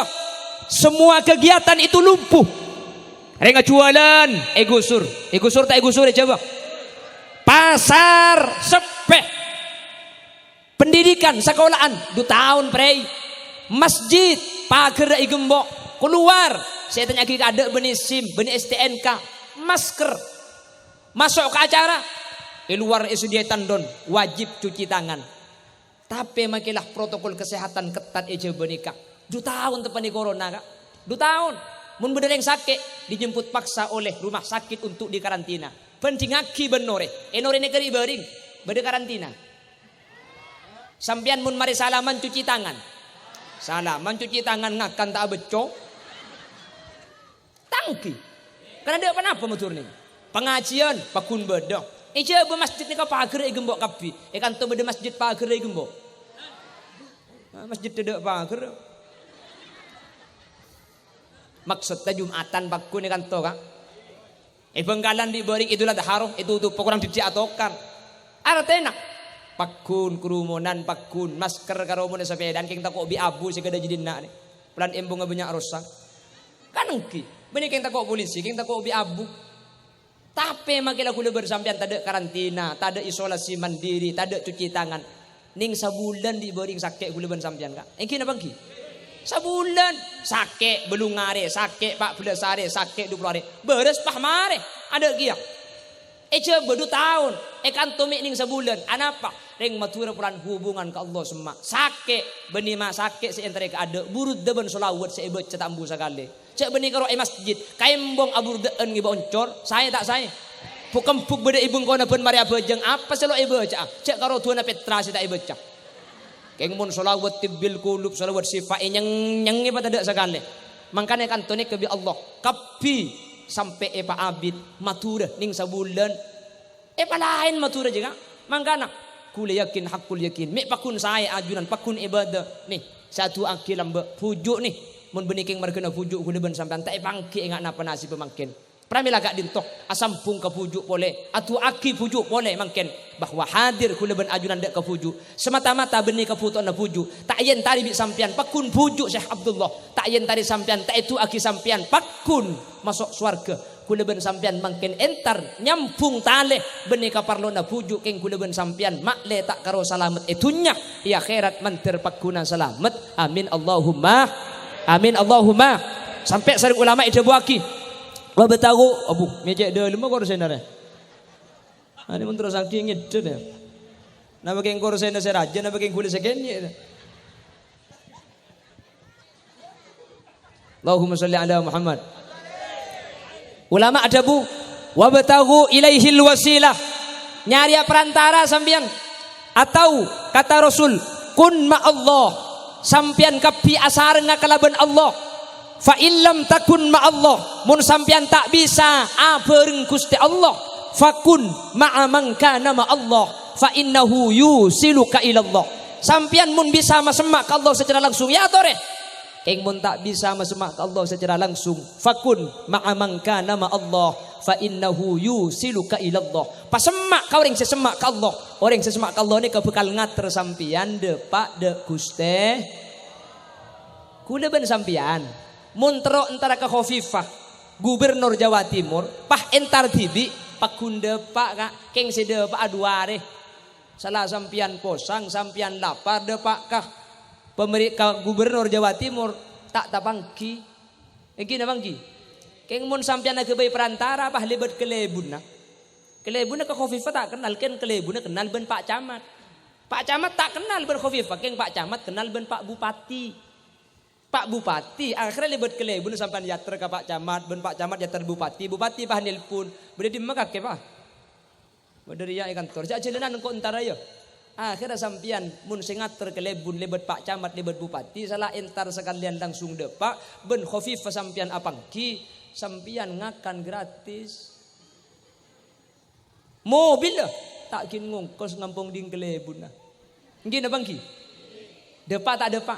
semua kegiatan itu lumpuh. Rèng ajhuwâlân èghusur. Èghusur ta' èghusur è Jhâbâ? Pasar seppè. Pendidikan, sakola'an, du taon, prèi. Masjid, paghârra ègembo'. Kalowar, sè ètanya'aghi kaadâ' bânnè SIM, bânnè STNK, masker. Maso' ka acara, è lowar èsadhiyâ tandon, wajib cuci tangan. Tapè makè la protokol kesehatan ketat è Jhâbâ nèka. Du taon teppa'na corona, Ka'. Du taon. Mon bâdâ rèng sakè', dijemput paksa oleh rumah sakit untuk dikarantina. Bhândhingngaghi bân Norè. È Norè nèka ri'-bâring, bâdâ karantina. Sampèyan mon marè salaman cuci tangan. Salaman cuci tangan ngakan ta' abâcco. Tangghi. Karana dâ' ponapa Madhurâ nèka. Pangajiân pagghun bâdâ. È Jhâbâ masjid nèka paghârra ègembo' kabbhi. È kanto bâdâ masjid paghârra ègembo'. Ah, masjid tadâ' paghârra. Maksodda Jum'atan pagghun è kanto, Ka'. È Bhângkalan ri'-bâring Idul Adha ro, ètotop, korang dhiddhi' atokar. Artèna, pagghun, kerumunan, pagghun, masker, karo mon è sapèdaan, kèng tako' bi' abu sè kadhâjâ dinna' nè. Polana embungnga bânnya' rosak. Kan ènggi, bânnè kèng tako' polisi, kèng tako' bi' abu. Tapè makè la kaulâ bân sampèyan tadâ' karantina, tadâ' isolasi mandiri, tadâ' cuci tangan. Nèng sabulân ri'-bâring sakè' kaulâ bân sampèyan, Ka'. Ènggi napa ènggi? Sabulân. Sakè' bâllung arè, sakè' pa' bellâs arè, sakè' du polo arè. Bârâs pas marè. Adâ' kèya. È Jhâbâ du taon. È kanto mè' nèng sabulân. Anapa? Rèng Madhurâ polana hubungan ka Allah semma'. Sakè', bânnè ma' sakè' sè èntarè kaadâ', burda bân sholawat sè èbâca ta' ambu sakalè. Jhâ' bânnè karo è masjid, kaembong aburdâ'ân ngibâ oncor, saè ta' saè? Bu-kembuk bâdâ è bengkona bân marè abhâjâng, apa sè lo' èbâca'a? Jhâ' karo du'âna pètra sè ta' èbâca. Kèng mon sholawat tibbil qulub, sholawat syifa, ènyeng-nyengngè pa tadâ' sakalè. Mangkana èkanto nèka bi' Allah, kabbhi sampè' èpaabit Madhurâ nèng sabulân. Èpalaèn Madhurâ jâ, Ka'. Mangkana, kaulâ yakin, haqqul yakin, mè' pagghun saè ajunan, pagghun ibadah. Nè, sè adu'aaghi lambâ', bhuju' nè. Mon bânnè kèng marghâna bhuju' kaulâ bân sampèyan ta' èpangghi ènga' napa nasibhâ mangkèn. Pramèla ka'dinto, asambhung ka bhuju' polè, adu'aaghi bhuju' polè mangkèn, bahwa hadir kaulâ bân ajunan dâ' ka bhuju', semata-mata bânnè kabhutowanna bhuju', ta' èentarè bi' sampèyan, pagghun bhuju' Syekh Abdullah, ta' èentarè sampèyan, ta' èdu'aaghi sampèyan, pagghun maso' sowarghâ. Kaulâ bân sampèyan mangkèn entar nyambhung talè bânnè kaparlowanna bhuju' kèng kaulâ bân sampèyan ma'lè ta' karo salamet è dhunnya, è akhèrat mandhâr pagghuna salamet. Amin Allahumma. Amin Allahumma. Sampè' sareng ulama èdhâbuwaghi, "Wabtaghu," abu, mè' cè' dâlemma korsèna rè. Anè mon terros saking ngèdhâ yâ. Napa kèng korsèna sè rajâ, napa kèng ghulâ sè kènè'? Allahumma sholli ala Muhammad. Ulama adhâbu, "Wabtaghu ilaihil wasilah." Nyarèya perantara sampèyan. Atau kata Rasul, "Kun ma'allah." Sampèyan kabbhi asarengnga kalabân Allah. "Fa illam takun ma'allah." Mon sampèyan ta' bisa abhâreng Ghustè Allah, Fakun ma'a man kana ma'allah, fa innahu yusiluka ilallah. Sampèyan mon bisa masemma' ka Allah secara langsung, ya atore. Kèng mon ta' bisa masemma' ka Allah secara langsung, fakun ma'a man kana ma'allah, fa innahu yusiluka ilallah. Pasemma' ka orèng sè semma' ka Allah. Orèng sè semma' ka Allah nèka bhâkal ngater sampèyan dâpa' dâ' Ghustè. Kaulâ bân sampèyan, mon terro entara ka Khofifah, Gubernur Jawa Timur, pas entar dhibi', paggun dâpa', Ka', kèng sè dâpa'a du arè. Sala sampèyan posang, sampèyan lapar, dâpa' ka pameri-, ka Gubernur Jawa Timur, ta' tapangghi. Èngghi napa èngghi? Kèng mon sampèyan aghâbây perantara, pas lèbât kalèbunna. Kalèbunna ka Khofifah ta' kennal, kèng kalèbunna kennal bân Pa' Camat. Pa' Camat ta' kennal bân Khofifah, kèng Pa' Camat kennal bân Pa' Bupati. Pa' Bupati, akhèrra lèbât kalèbunna sampèyan yater ka Pa' Camat, bân Pa' Camat yater Bupati. Bupati pas nelpon, "Bâdâ è dimma kakè, Pa'?" "Bâdâ rèya è kantor." "Jhâ' jhâlânan engko' entara, yâ." Akhèrra sampèyan, mon sè ngater kalèbun lèbât Pa' Camat, lèbât Bupati, sala entar sakalèyan langsung dâpa', bân Khofifah sampèyan apangghi, sampèyan ngakan gratis. Mobil, ta' ghin ngongkos ngampong dhing kalèbunna. Èngghi napa èngghi? Dâpa' ta' dâpa'?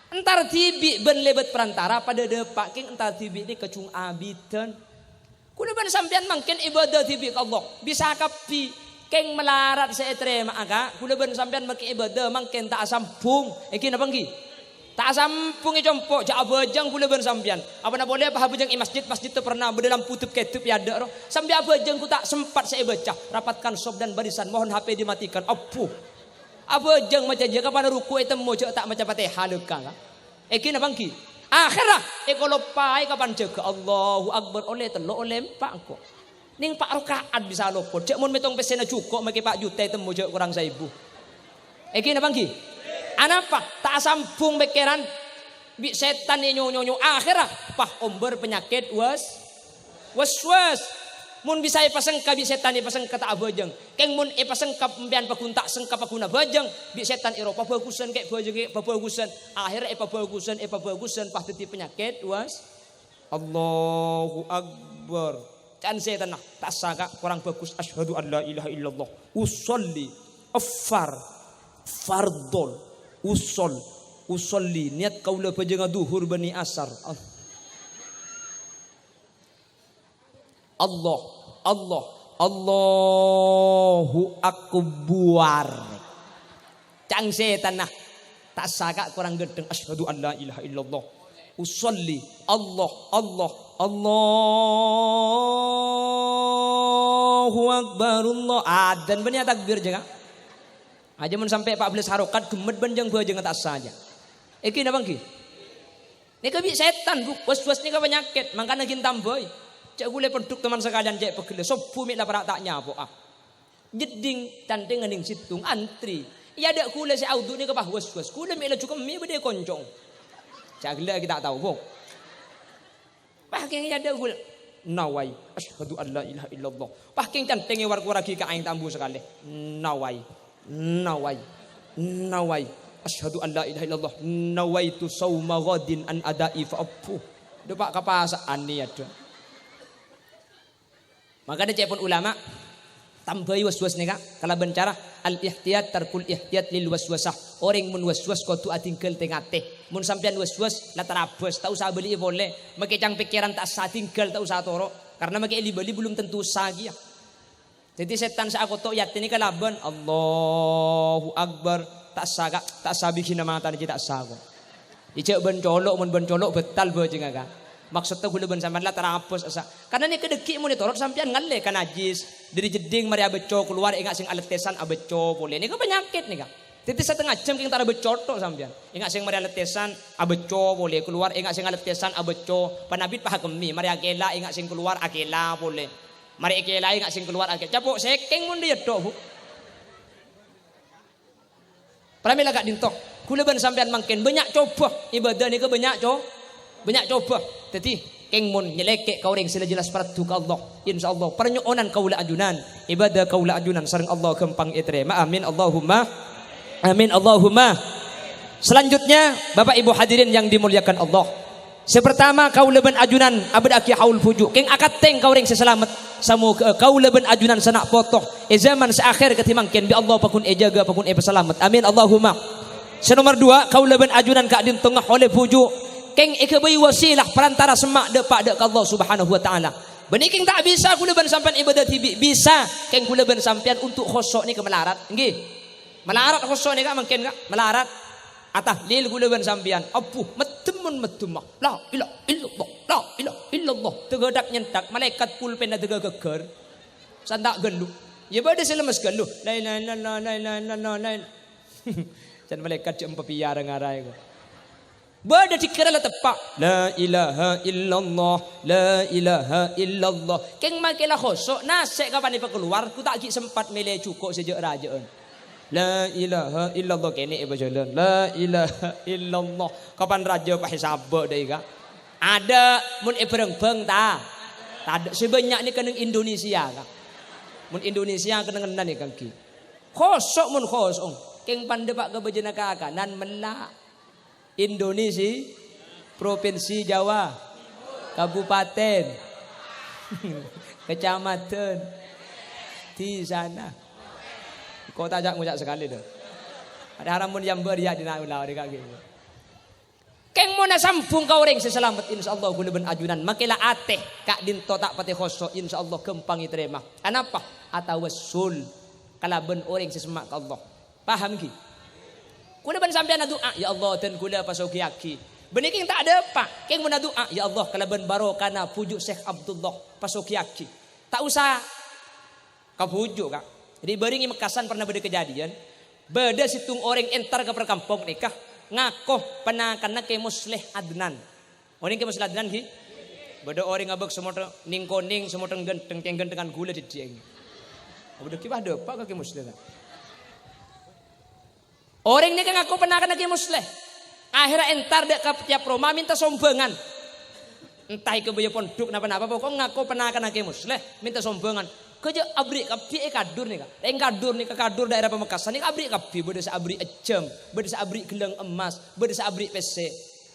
Entar dhibi' bân lèbât perantara padâ dâpa', kèng entar dhibi' nèka jhung abidhân. Kaulâ bân sampèyan mangkèn ibadah dhibi' ka Allah, bisa kabbhi. Kèng malarat sè ètarèma'a, Ka'. Kaulâ bân sampèyan makè ibadah mangkèn ta' asambhung. Èngghi napa èngghi? Ta' asambhung è compo', jhâ' abhâjâng kaulâ bân sampèyan. Apana polè pas abhâjâng è masjid, masjid tèparna bâdâ lampu dep-kèdep è adâ' ro. Sampè' abhâjâng ghu ta' sempat sè èbâca, "Rapatkan saf dan barisan, mohon H P dimatikan." Abbhu. Abhâjâng maca jâ' kapan ruku' ètemmo jhâ' ta' maca Fatihah lèka, Ka'. Èngghi napa èngghi? Akhèrra èkaloppaè kapan jâgâ Allahu Akbar, ollè tello', ollè empa' engko'. Nèng pa' raka'at bisa lopot. Jhâ' mon mètong pèssèna jhuko' makè pa' juta ètemmo jhâ' korang saèbu. Èngghi napa èngghi? Anapa? Ta' asambhung pèkkèran bi' sètan ènyo-nyonyo. Akhèrra, pas ombâr panyakèt was-, waswas. Mon bisa èpasengka bi' sètan, èpasengka ta' abhâjâng. Kèng mon èpasengka empèyan paggun ta' sengka paggun abhâjâng, bi' sètan èro pabhâghusân kè' bhâjâng kè' pabhâghusân. Akhèrra èpabhâghusân, èpabhâghusân, pas dhâddhi panyakèt was-, Allahu Akbar. Can sètanna, ta' essa, Ka', korang bhâghus. Asyhadu an la ilaha illallah. Usolli. Affar. Fardhon. Usol. Usolli. Niyat kaulâ bhâjângnga dhuhur bânnè asar. Al-, Allah. Allah. Allahu Akbar. Ca'na sètanna. Ta' essa, Ka', korang ghântèng. Asyhadu an la ilaha illallah. Usolli. Allah, Allah, Allahu Akbar, Allah. Adzan bânnè atakbir jâ, Ka'. Ajâ mon sampè' empat belas harokat, ghemmet bân jâng-bhâjângnga ta' essa jâ. Èngghi napa èngghi? Nèka bi' sètan, Bu. Was-was nèka panyakèt, mangkana ghi' tambâi. Jhâ' ghulâ pondhuk, teman sakalèyan, cè' pegghellâ. Sobbhu mè' la para' ta' nyapo'a. Jeddhing canthèngnga nèng sèttong antrè. È adâ' ghulâ sè audhu nèka pas was-was. Ghulâ mè' laju kemmè bâdâ è konco. Jhâ' ghellâ' ghi' ta' tao, Bu. Pas kèng è adâ' ghulâ. Nawai. Asyhadu an la ilaha illallah. Pas kèng canthèngnga war-kowar aghi ka aèng ta' ambu sakalè. Nawai. Nawai. Nawai. Asyhadu an la ilaha illallah. Nawaitu sauma ghadin an adai fa abbu. Dâpa' ka pasa'an niyat, dâ. Mangkana ca'èpon ulama, tambâi was-was nèka kalabân cara al-ihtiyat tarkul ihtiyat lil waswasah. Orèng mon was-was kodhu adhingghâl tè-ngatè. Mon sampèyan was-was, la tarabâs, ta' osa abâli'i polè. Makè ca'na pèkkèran ta' essa adhingghâl, ta' osa toro'. Karna makè li-bâli belum tentu essa kèya. Dhâddhi sètan sè akoto' è atè nèka kalabân, Allahu Akbar. Ta' essa, Ka', ta' essa bighinna matana jiyâ ta' essa, ko'. Ijâ' bân colo', mon bân colo' bâtal bhâjângnga, Ka'. Maksodda ghulâ bân sampèyan la tarabâs essa. Karna nèka dhâggi' mon ètoro' sampèyan ngallè ka najis. Dâri jeddhing marè abâcco kalowar, enga' sèng alettèsan abâcco polè. Nèka panyakèt nèka. Dhâddhi satengnga jhâm kèng tara bâcco to' sampèyan. Enga' sèng marè alettèsan abâcco polè kalowar, enga' sèng alettèsan abâcco. Panabit pahakemmè, marè akèla enga' sèng kalowar akèla polè. Marè èkèlaè enga' sèng kalowar akèla. Capo' sèkèng mon dâ' iyâ to', Bu. Pramèla ka'dinto, ghulâ bân sampèyan mangkèn bânnya' cobâ. Ibadah nèka bânnya' co-, bânnya' cobâ. Dhâddhi, kèng mon nyèlèkè' ka orèng sè la jelas parlo ka Allah, insyaallah parnyo'onan kaulâ ajunan, ibadah kaulâ ajunan sareng Allah ghâmpang ètarèma. Amin, Allahumma amin, Allahumma. Selanjutnya, Bapak Ibu hadirin yang dimuliakan Allah. Sè partama, kaulâ bân ajunan abâdâ'aghi haul bhuju', kèng akantèng ka orèng sè salamet. Samoghâ kaulâ bân ajunan sè na' poto è zaman sè akhèr kadhi mangkèn bi' Allah paggun èjâgâ, paggun èpasalamet. Amin, Allahumma. Sè nomer duwâ', kaulâ bân ajunan ka'dinto ngaollè bhuju', kèng èghâbây wasilah parantara semma' dâpa' dâ' ka Allah Subhanahu wa Ta'ala. Bânnè kèng ta' bisa kaulâ bân sampèyan ibadah dhibi', bisa kèng kaulâ bân sampèyan untuk khusyu' nèka malarat. Ènggi. Malarat khusyu' nèka mangkèn, Ka', malarat. Atahlil kaulâ bân sampèyan, abbhu, meddhem mon meddhem, ah. La ilaha illallah, la ilaha illallah. Tèghâthak nyenthak, malaèkat pulpènna tèghâ ghâggâr. Santa' ghâllu. Iyâ bâdâ sè lemmes ghâllu. La ilaha illallah, la ilaha illallah, la ilaha. Can malaèkat jhâ' empa' piyara ngaraè, ko. Bâdâ dhikkèra la teppa'. La ilaha illallah, la ilaha illallah. Kèng makè la khusyu', nasè' kapan èpakalowar, ghu ta' ghi' sempat mèlè jhuko' sè jâ'-rajâ'ân. La ilaha illallah, kènè' èpajhâlân. La ilaha illallah. Kapan rajâ pas èsabâ' dâi, Ka'? Adâ', mon è bârâng bâng, ta? Tadâ'. Sè bânnya' nèka neng Indonesia, Ka'. Mon Indonesia kennengnganna nèka ènggi. Khusyu' mon khusyu'. Kèng pandâ pa' ka bâjâna kakanan mella'. Indonesia, Provinsi Jawa, Kabupaten, Kecamatan, di sana. Kota, cak, ngucak sekali, tuh. Ada haram pun yang beri ya di nak ulah, di kaki. Kèng monna sambung ka orèng sè salamet, insyaallah kaulâ bân ajunan makè la atè ka'dinto ta' patè khusyu', insyaallah ghâmpang ètarèma. Anapa? Atawassul kalabân orèng sè semma' ka Allah. Paham, ghi? Kaulâ bân sampèyan adu'a, "Ya Allah, dân kaulâ pasogiyaghi." Bânnè kèng ta' dâpa', kèng mon adu'a, "Ya Allah, kalabân barokana bhuju' Syekh Abdullah, pasogiyaghi." Ta' osa ka bhuju', Ka'. Ri-bâri' è Mekkasan pernah bâdâ kajhâdiyân, bâdâ sèttong orèng entar ka parkampong nèka, ngako panakanna Kè Musleh Adnan. Onèng Kè Musleh Adnan, ghi? Bâdâ orèng abâk sè mother nèng-konèng, sè mother ghântheng, kèng ghânthengan kaulâ dhâddhi, ènggi. Bâdâ ghi pas dâpa' ka Kè Musleh, ta'? Orèng nèka ngako panakanna Kè Musleh. Akhèrra entar dâ' ka tiyap roma mènta sombhângan. Entah èghâbâyâ pondhuk napa-napa, pokok ngako panakanna Kè Musleh, mènta sombhângan. Ghâjâ aberri' kabbhi è Kadur nèka. Rèng Kadur nèka, Kadur daerah Pamekasan nèka aberri' kabbhi, bâdâ sè aberri' ejjhâm, bâdâ sè aberri' ghellâng emmas, bâdâ sè aberri' pèssè.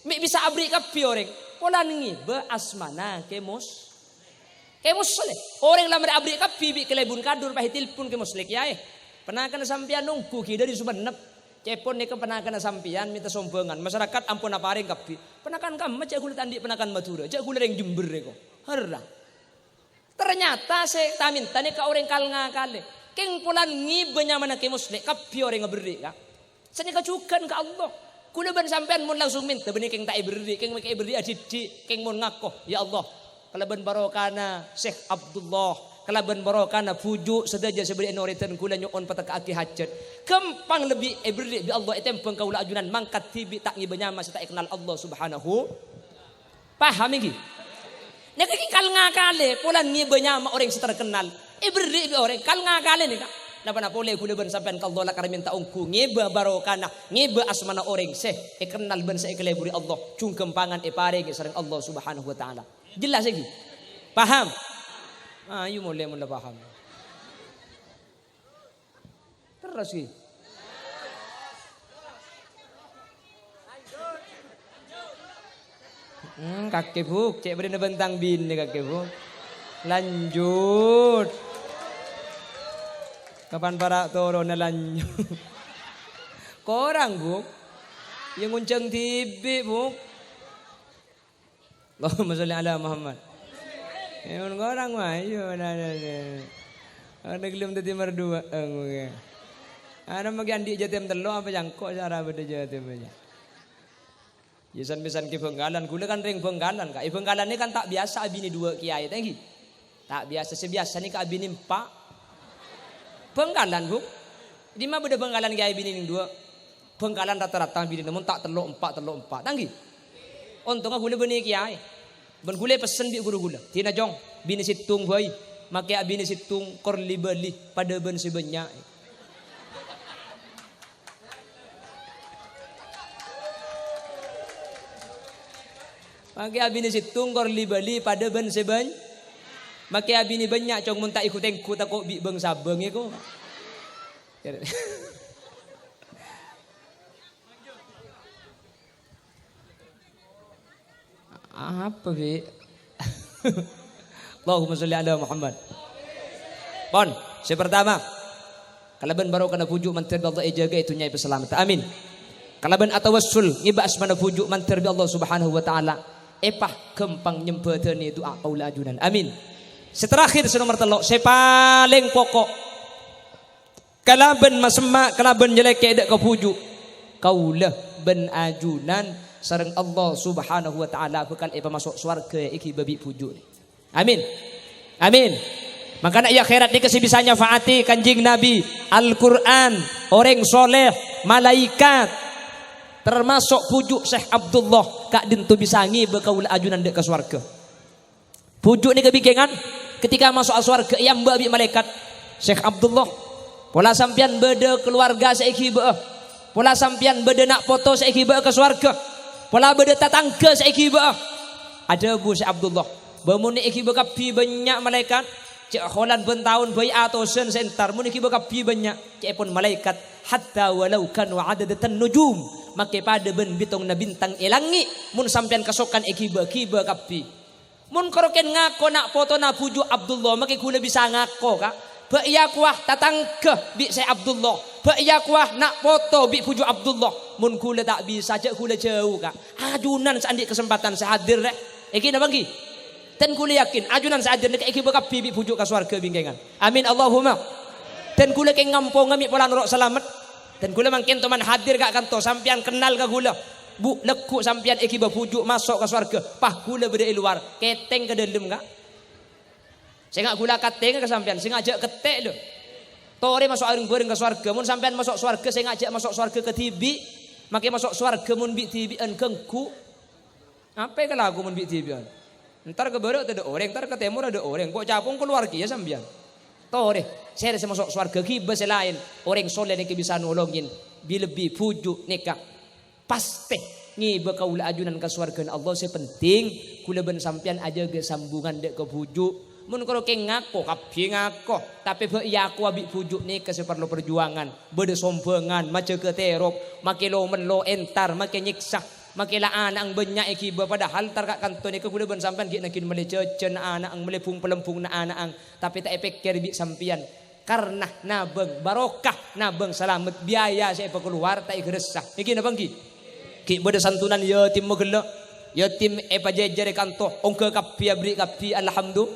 Mè' bisa aberri' kabbhi orèng. Polana ngèbâ asmana Kè Mus-, Kè Musleh. Orèng la marè aberri' kabbhi bi' kalèbun Kadur, pas ètelpon Kè Musleh, "Kèyaè, panakanna sampèyan ongghu, ghi, dâri Songennep. Ca'èpon nèka panakanna sampèyan mènta sombhângan. Masyarakat ampon aparèng kabbhi. Panakan kamma, jhâ' kaulâ ta' andi' panakan Madhurâ, jhâ' kaulâ rèng Jember, èko." Herra. Ternyata sè ta-mènta nèka orèng kal-ngakalè. Kèng polana ngèbâ nyamana Kè Musleh, kabbhi orèng aberri', Ka'. Sanèka jhughân ka Allah. Kaulâ bân sampèyan mon langsung mènta, bânnè kèng ta' èberri', kèng makè èberri' adhidhi', kèng mon ngako, "Ya Allah, kalabân barokana Syekh Abdullah, kalabân barokana bhuju' sadhâjâ sè bâdâ è orèng dân kaulâ nyo'on patekkaaghi hajat." Ghâmpang lebbi èberri' bi' Allah ètèmbhâng kaulâ ajunan mangkat dhibi' ta' ngèbâ nyama sè ta' èkennal Allah Subhanahu. Paham, ènggi? Nèka ghi kal-ngakalè, polana ngèbâ nyama orèng sè terkennal. Èberri' bi' orèng, kal-ngakalè nèka. Napa-napa polè kaulâ bân sampèyan ka Allah lakar mènta ongghu, ngèbâ barokana, ngèbâ asmana orèng sè èkennal bân sè èkalèburi Allah, jhung ghâmpangan èparèngè sareng Allah Subhanahu wa Ta'ala. Jelas, ènggi? Paham? Ayo, molè, mon la paham. Terros, ghi. Hmm, kakè, Bu'. Cè' bâdâna bhântang binè, kakè, Bu'. Lanjut. Kapan para' toronna lanjut. Korang, Bu'. Iyâ, ngonjhâng dhibi', Bu'. Allahumma sholli ala Muhammad. È, mon korang mah, iyâ, nah, nah, nah. Ana ghellem dhâddhi mardua, eh, ngono. Ana mangkè andi' jhâtem tello' apa cangko' sara bâdâ jhâtem aja. Iyâ, san-pèsan kè Bhângkalan, kaulâ kan rèng Bhângkalan, Ka'. È Bhângkalan nèka kan ta' biyasa abinè duwâ' kèyaè, ta' ènggi? Ta' biyasa, sè biyasa nèka abinè empa'. Bhângkalan, Bu'. Dimma bâdâ Bhângkalan kèyaè abinè nèng duwâ'? Bhângkalan rata-rata binèna mon ta' tello' empa', tello' empa'. Ta' ènggi? Ontongnga kaulâ bânnè kèyaè. Bân kaulâ èpessen bi' ghuru kaulâ, "Dina, Cong, binè sèttong bhâi, makè abinè sèttong kor li-bâli padâ bân sè bânnya'." Makè abinè sèttong kor li-bâli padâ bân sè bân-, makè abinè bânnya', Cong, mon ta' èghu-tèngghu tako' bi' bâng-sabâng èko. Apa, Bi'? Allahumma sholli ala Muhammad. Pon, sè partama, kalabân barokana bhuju' mandhâr bi' Allah èjâgâ è dhunnya èpasalamet. Amin. Kalabân atawassul ngèbâ asmana bhuju' mandhâr bi' Allah Subhanahu wa Ta'ala èpaghâmpang nyembhâdhâni du'a kaulâ ajunan. Amin. Sè terakhir, sè nomer tello', sè palèng poko'. Kalabân masemma', kalabân nyalèkè' dâ' ka bhuju', kaulâ bân ajunan sareng Allah Subhanahu wa Ta'ala bhâkal èpamaso' sowarghâ èghibâ bi' bhuju'. Amin. Amin. Mangkana è akhèrat nèka sè bisa nyafa'ati Kanjeng Nabi, Al-Qur'an, orèng soleh, malaèkat, tamaso' bhuju' Syekh Abdullah, ka'dinto bisa ngèbâ kaulâ ajunan dâ' ka sowarghâ. Bhuju' nèka bingkèngan, ketika maso'a sowarghâ èambâ' bi' malaèkat, "Syekh Abdullah, pola sampèyan bâdâ kalowarga sè èghibâ'â. Pola sampèyan bâdâ na' poto sè èghibâ'â ka sowarghâ. Pola bâdâ tatangghâ sè èghibâ'â." Adhâbu Syekh Abdullah, "Bâ mon èghibâ kabbhi bânnya' malaèkat, cè' holan bân taon bhâi atosan sè entar, mon èghibâ kabbhi bânnya', cè'èpon malaèkat, hatta walau kanu adadatan nujum, makè padâ bân bitongnga bintang è langngè', mon sampèyan kasokan èghibâ, ghibâ kabbhi." Mon karo kèng ngako na' potona bhuju' Abdullah, makè ghulâ bisa ngako, Ka'. Bâ' èyakowa tatangghâ bi' Syekh Abdullah. Bâ' èyakowa na' poto bi' bhuju' Abdullah. Mon ghulâ ta' bisa, jhâ' ghulâ jhâu, Ka'. Ajunan sè andi' kasempadhân sè hadir, rè. Èngghi napa èngghi? Dan ghulâ yakin, ajunan sè hadir nèka èghibâ kabbhi bi' bhuju' ka sowarghâ bingkèngan. Amin, Allahumma. Dan ghulâ kèng ngamponga mè' pola noro' salamet. Dan ghulâ mangkèn toman hadir ka' kanto, sampèyan kennal ka ghulâ. Bu, lagghu' sampèyan èghibâ bhuju' maso' ka sowarghâ, pas ghulâ bâdâ è lowar, kètèng ka dâlem, Ka'. Sènga' ghulâ akatènga ka sampèyan, sènga' jhâ' kettè', lho. Torè maso' areng-bhâreng ka sowarghâ, mon sampèyan maso' sowarghâ, sènga' jhâ' maso' sowarghâ kadhibi', makè maso' sowarghâ mon bi'-dhibi'ân ghângghu. Apa èkalakowa mon bi'-dhibi'ân? Entar ka bârâ' tadâ' orèng, entar ka tèmor tadâ' orèng, po' capong kalowar kèya sampèyan. Torè, sèra sè maso' sowarghâ ghibâ sè laèn, orèng soleh nèka bisa nolongin, bi-, lebbi bhuju' nèka. Pastè ngèbâ kaulâ ajunan ka sowarghâna Allah. Sè penting, ghulâ bân sampèyan ajâgâ sambungan dâ' ka bhuju'. Mon karo kèng ngako, kabbhi ngako. Tapè bâ' èyakowa bi' bhuju' nèka sè parlo parjuwangan. Bâdâ sombhângan, majâgâ tèrop, makè lo-mello, entar, makè nyèksa, makè la ana'eng bânnya' èghibâ. Padahal entar ka' kanto nèka ghulâ bân sampèyan ghi' nangghing mellè jhâjhân ana'eng, mellè bung-palembung na'-ana'eng. Tapè ta' èpèkkèr bi' sampèyan. Karna nabâng barokah, nabâng salamet, biaya sè èpakalowar ta' èghâressa. Èngghi napa èngghi? Ghi' bâdâ santunan yatimma ghellâ'. Yatim èpajhâjhâr è kanto, ongghâ kabbhi, aberri' kabbhi, alhamdu-,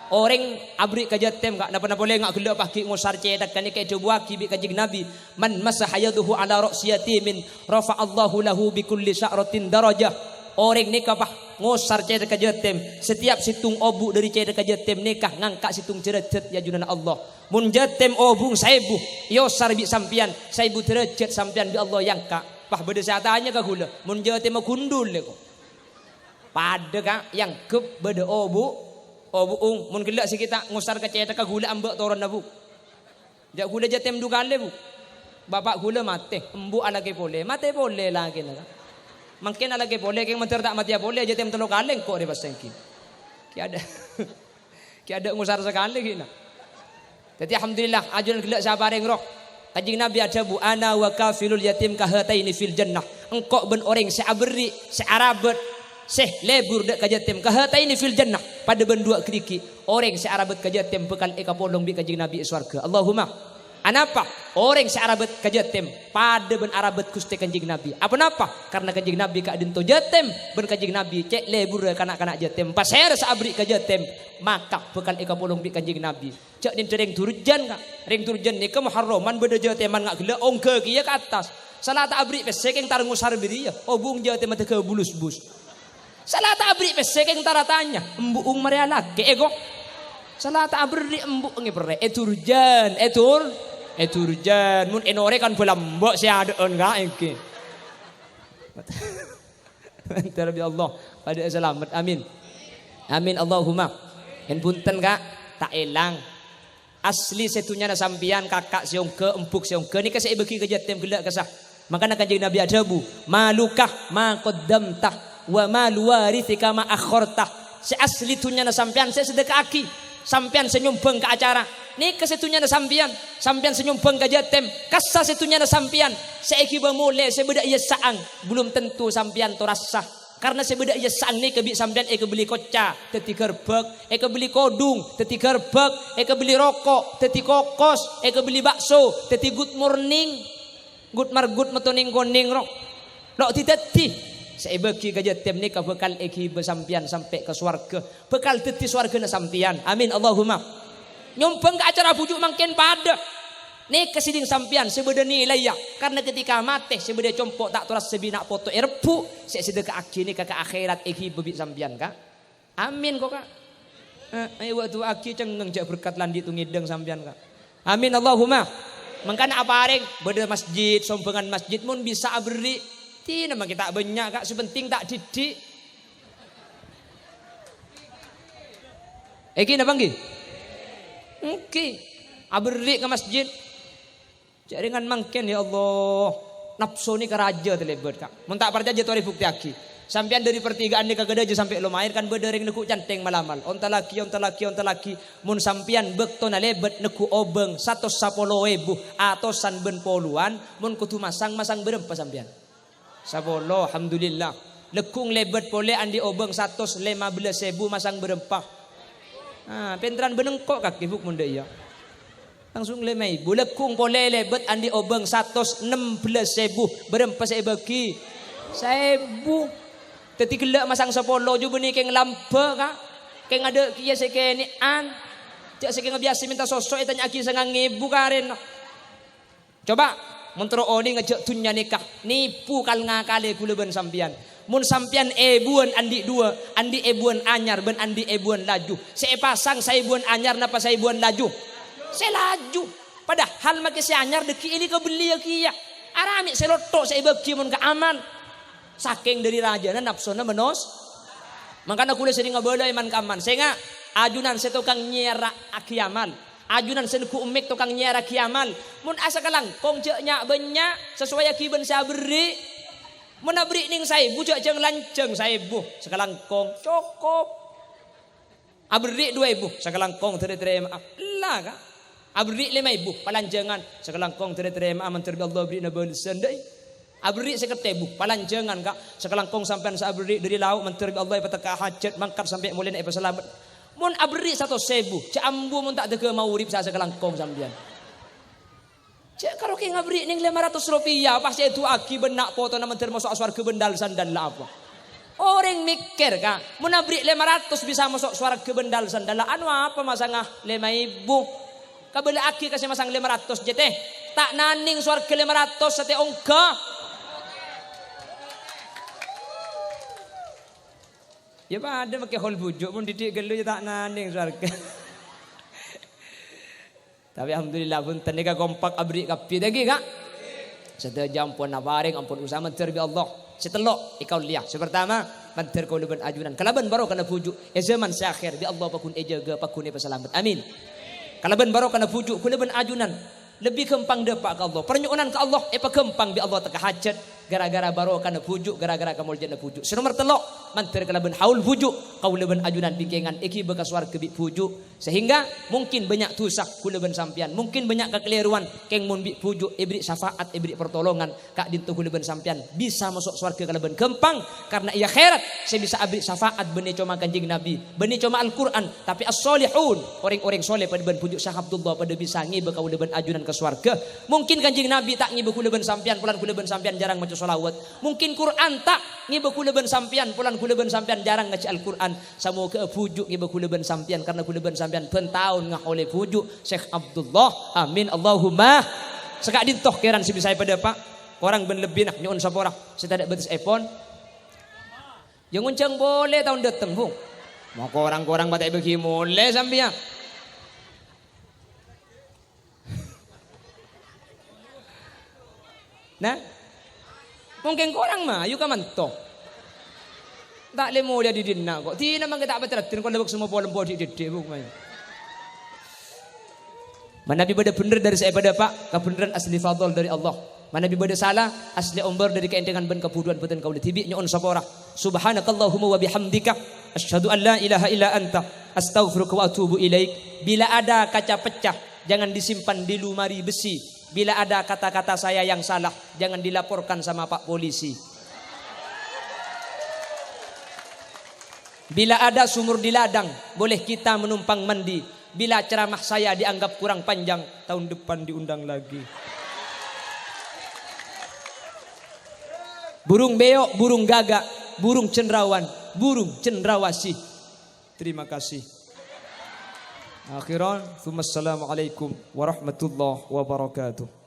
orèng aberri' ka yatim, Ka', napa-napa polè nga' ghellâ' pas ghi' ngosar cèthagghâ nèka èdhâbuwaghi bi' Kanjeng Nabi, "Man masaha yadahu ala ra'si yatimin, rafa'allahu lahu bi kulli sya'ratin darajah." Orèng nèka pas ngosar cèthagghâ yatim, setiap sèttong obu' dâri cèthagghâ yatim nèka ngangka' sèttong jhârâjhât è ajunanna Allah. Mon yatim obung saèbu, èosar bi' sampèyan, saèbu dârâjhât sampèyan bi' Allah èangka'. Pas bâdâ sè atanya ka ghulâ, "Mon yatimma gundul, lè, ko'?" Padâ, Ka', èangghep bâdâ obu', obu'ung. Mon ghellâ' sè ghi' ta' ngosar ka cèthagghâ ghulâ ambâ' toronna, Bu. Jhâ' ghulâ yatim du kalè, Bu. Bapa' ghulâ matè, embu' alakè polè. Matè polè lakèna, Ka'. Mangkèn alakè polè, kèng mandhâr ta' matèya polè, yatim tello kalè engko' rè pas saènggi. Kè adâ'. Kè adâ' ngosar sakalè ghi' na. Dhâddhi, alhamdulillah, ajunan ghellâ' sè aparèng roh. Kanjeng Nabi adhâbu, "Ana wa kafilul yatim kahataini fil jannah." Engko' bân orèng sè aberri', sè arabât, sè lebur dâ' ka yatim, kahataini fil jannah, padâ bân duwâ' ghârighi'. Orèng sè arabât ka yatim bhâkal èkapolong bi' Kanjeng Nabi è sowarghâ. Allahumma. Anapa? Orèng sè arabât ka yatim padâ bân arabât Ghustè Kanjeng Nabi. Aponapa? Karna Kanjeng Nabi ka'dinto yatim, bân Kanjeng Nabi cè' leburrâ na'-kana' yatim. Pasèra sè aberri' ka yatim, maka bhâkal èkapolong bi' Kanjeng Nabi. Jhâ' nèndhâ rèng durjân, Ka'. Rèng durjân nèka muharraman bâdâ yatiman nga' ghellâ' ongghâ kèya ka attas. Sala ta' aberri' pèssè kèng tar ngosar bâriyâ. Obung yatiman tèghâ bulus-bus. Sala ta' aberri' pèssè kèng tar atanya, "Embu'ung marè alakè'è, ko'?" Sala ta' aberri' embu'eng èperrè', èdurjân, èdur-, èdurjân. Mon ènorè kan bâlâmbâ' sè adâ'ân, Ka', èngghi. Mandhâr bi' Allah, padâ salamet. Amin. Amin, Allahumma. Yen bhunten, Ka', ta' èlang. Asli sè dhunnyana sampèyan, kaka' sè ongghâ, embu' sè ongghâ, nèka sè èbâghi ka yatim ghellâ' kassa. Mangkana Kanjeng Nabi adhâbu, "Maluka ma qaddamta, wa malu warithika ma akhkharta." Sè asli dhunnyana sampèyan sè èsadheka'aghi, sampèyan sè nyombhâng ka acara. Nèka sè dhunnyana sampèyan, sampèyan sè nyombhâng ka yatim, kassa sè dhunnyana sampèyan, sè èghibâ molè, sè bâdâ è essa'an, belum tentu sampèyan torassa. Karna sè bâdâ è Yessa'an nèka bi' sampèyan èkabelli koca, dhâddhi ghârbhâk, èkabelli kodhung, dhâddhi ghârbhâk, èkabelli roko', dhâddhi kokos, èkabelli bakso, dhâddhi good morning. Gut-margut metto nèng-konèng, ro. Lo' di-dhâddhi. Sè èbâgi ka yatim nèka bhâkal èghibâ sampèyan sampè' ka sowarghâ. Bhâkal dhâddhi sowarghâna sampèyan. Amin, Allahumma. Nyombhâng ka acara bhuju' mangkèn padâ. Nèka sèdhing sampèyan sè bâdâ nilaiyâ. Karna ketika matè sè bâdâ è compo' ta' toras sè binè' poto èrebbhu', sè èsadheka'aghi nèka ka akhèrat èghibâ bi' sampèyan, Ka'. Amin, ko', Ka'. Eh, ayo, wa' du'aaghi cengngeng jhâ' berkat lanjhi' tongèdhâng sampèyan, Ka'. Amin, Allahumma. Mangkana aparèng, bâdâ masjid, sombhângan masjid, mon bisa aberri'. Dinah mangkè ta' bânnya', Ka', sè penting ta' dhiddhi'. Èngghi napa èngghi? Èngghi. Aberri' ka masjid. Jhâ' rèngan mangkèn, ya Allah. Napso nèka rajâ talèbât, Ka'. Mon ta' parcajâ, torè buktèyaghi. Sampèyan dâri partigâ'ân nèka kadhâjâ sampè' lo' maèr kan bâdâ orèng neggu' canthèng malamal. Onta laghi, onta laghi, onta laghi. Mon sampèyan bâktona lèbât neggu' obâng satos sapolo èbu, atosan bân polowan, mon kodhu masang, masang bârâmpa sampèyan? Sapolo, alhamdulillah. Lagghu' lèbât polè andi' obâng satos lèma bellâs èbu, masang bârâmpa? Ah, pènterran bân engko' kakè, Bu', mon dâ' iyâ. Langsung lèma èbu. Lagghu' polè lèbât andi' obâng satos nem bellâs èbu. Bârâmpa sè èbâgi? Saèbu. Dhâddhi ghellâ' masang sapolo jhubâ' nèkèng lambâ', Ka'. Kèng adâ' kèya sè kènè'an. Jhâ' sè kèng biyasa mènta soso ètanya'aghi sangang èbu karèna. Coba, mon terro onènga jhâ' dhunnya nèka nèpo kal-ngakalè kaulâ bân sampèyan. Mon sampèyan èbuwân andi' duwâ', andi' èbuwân anyar bân andi' èbuwân laju. Sè èpasang saèbuwân anyar napa saèbuwân laju? Sè laju. Padahal makè sè anyar dhâggi' èlèkabelliyâ kèya. Aramè sè lotto' sè èbâgi mon ka aman. Sakèng dâri rajâna napsona manos-, mangkana kaulâ serrèng abâlâ è man-kamman. Sènga', ajunan sè tokang nyèyarraghi amal. Ajunan sè neggu' mik tokang nyèyarraghi amal. Mon asakalangkong jhâ' nya'-bânnya', sasowayaghi bân sè aberri'. Mon aberri' nèng saèbu, jhâ' jhâng-lanjhâng saèbu. Sakalangkong, cokop. Aberri' duwâ èbu, sakalangkong tarè-tarèma'a. Ella, Ka'. Aberri' lèma èbu, palanjhângan. Sakalangkong tarè-tarèma'a, mandhâr bi' Allah aberri'na bâlessan, dâi. Aberri' sèket èbu, palanjhângan, Ka'. Sakalangkong sampèyan sè aberri' dâri lao', mandhâr bi' Allah èpatekka'a hajhât, mangkat sampè' molèna èpasalamet. Mon aberri' satos èbu, jhâ' ambu mon ta' dâgâ maurip sa-, sakalangkong sampèyan. Jhâ' karo kè ngaberri' nèng lèma ratos ropèya, pas èdu'aaghi bân na' potona mandhâr maso'a sowarghâ bân dal-sandal la apa? Orèng mèkkèr, Ka', mon aberri' lèma ratos bisa maso' sowarghâ bân dal-sandal la, ano apa masanga lèma èbu? Kabâlâ'aghi ka sè masang lèma ratos, jhâ' tè. Ta' nanèng sowarghâ lèma ratos satèya ongghâ. Yâ padâ makè hol bhuju', mon dhiddhi' ghâllu yâ ta' nanèng sowarghâ. Tapè alhamdulillah, bhunten nèka kompak aberri' kabbhi, ta' ènggi, Ka'? Sadhâjâ ampon aparèng, ampon usaha mandhâr bi' Allah. Sè tello' èkaollèya. Sè partama, mandhâr kaulâ bân ajunan kalabân barokana bhuju', è jhâman sè akhèr bi' Allah paggun èjâgâ, paggun èpasalamet. Amin. Kalabân barokana bhuju', kaulâ bân ajunan lebbi ghâmpang dâpa' ka Allah. Parnyo'onan ka Allah èpaghâmpang bi' Allah tekka hajhât, gara-gara barokana bhuju', gara-gara kamoljâ'ânna bhuju'. Sè nomer tello', mandhâr kalabân haul bhuju', kaulâ bân ajunan bingkèngan èghibâ ka sowarghâ bi' bhuju'. Sehingga mungkin bânnya' dhusa kaulâ bân sampèyan, mungkin bânnya' kakalèrowan, kèng mon bi' bhuju' èberri' syafaat, èberri' partolongan, ka'dinto kaulâ bân sampèyan bisa maso' sowarghâ kalabân ghâmpang, karna è akhèrat sè bisa aberri' syafaat bânnè coma Kanjeng Nabi, bânnè coma Al-Qur'an, tapè as-shalihun, orèng-orèng shaleh padâ bân bhuju' Syekh Abdullah padâ bisa ngibâ kaulâ bân ajunan ka sowarghâ. Mungkin Kanjeng Nabi ta' ngibâ kaulâ bân sampèyan, polana kaulâ bân sampèyan jhârâng maca shalawat. Mungkin Qur'an ta' ngibâ kaulâ bân sampèyan, polana kaulâ bân sampèyan jhârâng ngajhi Al-Qur'an. Samoghâ'â bhuju' ngibâ kaulâ bân sampèyan, karna kaulâ bân sampèyan bân taon ngaollè bhuju' Syekh Abdullah. Amin, Allahumma. Saka'dinto kèran sè bisa èpadâpa', korang bân lebbina nyo'on sapora sè tadâ' bâtessèpon. Yâ ngonjhâng polè taon dâteng, Bu. Mo korang-korang patè bâgi molè sampèyan. Nah, mungkin korang mayu ka manto. Ta' lè molèya didinna ko'. Dina mangkè ta' patèraddhin ko' lèbâk semmo polempo dhi'-dhiddhi', Bu, mayu. Manabi bâdâ bhendher dâri sè èpadâpa', kabhendherran asli fadl dâri Allah. Manabi bâdâ sala, asli ombâr dâri kaèntèngan bân kabhudhuwân bhâdhân kaulâ dhibi'. Nyo'on sapora. Subhanakallahumma wa bihamdika, asyhadu an la ilaha illa anta, astaghfiruka wa atubu ilaik. Bila ada kaca pecah, jangan disimpan di lemari besi. Bila ada kata-kata saya yang salah, jangan dilaporkan sama Pak Polisi. Bila ada sumur di ladang, boleh kita menumpang mandi. Bila ceramah saya dianggap kurang panjang, tahun depan diundang lagi. Burung beo', burung gagak, burung cendrawan, burung cendrawasih. Terima kasih. Akhiran, tsumma assalamualaikum warahmatullahi wabarakatuh.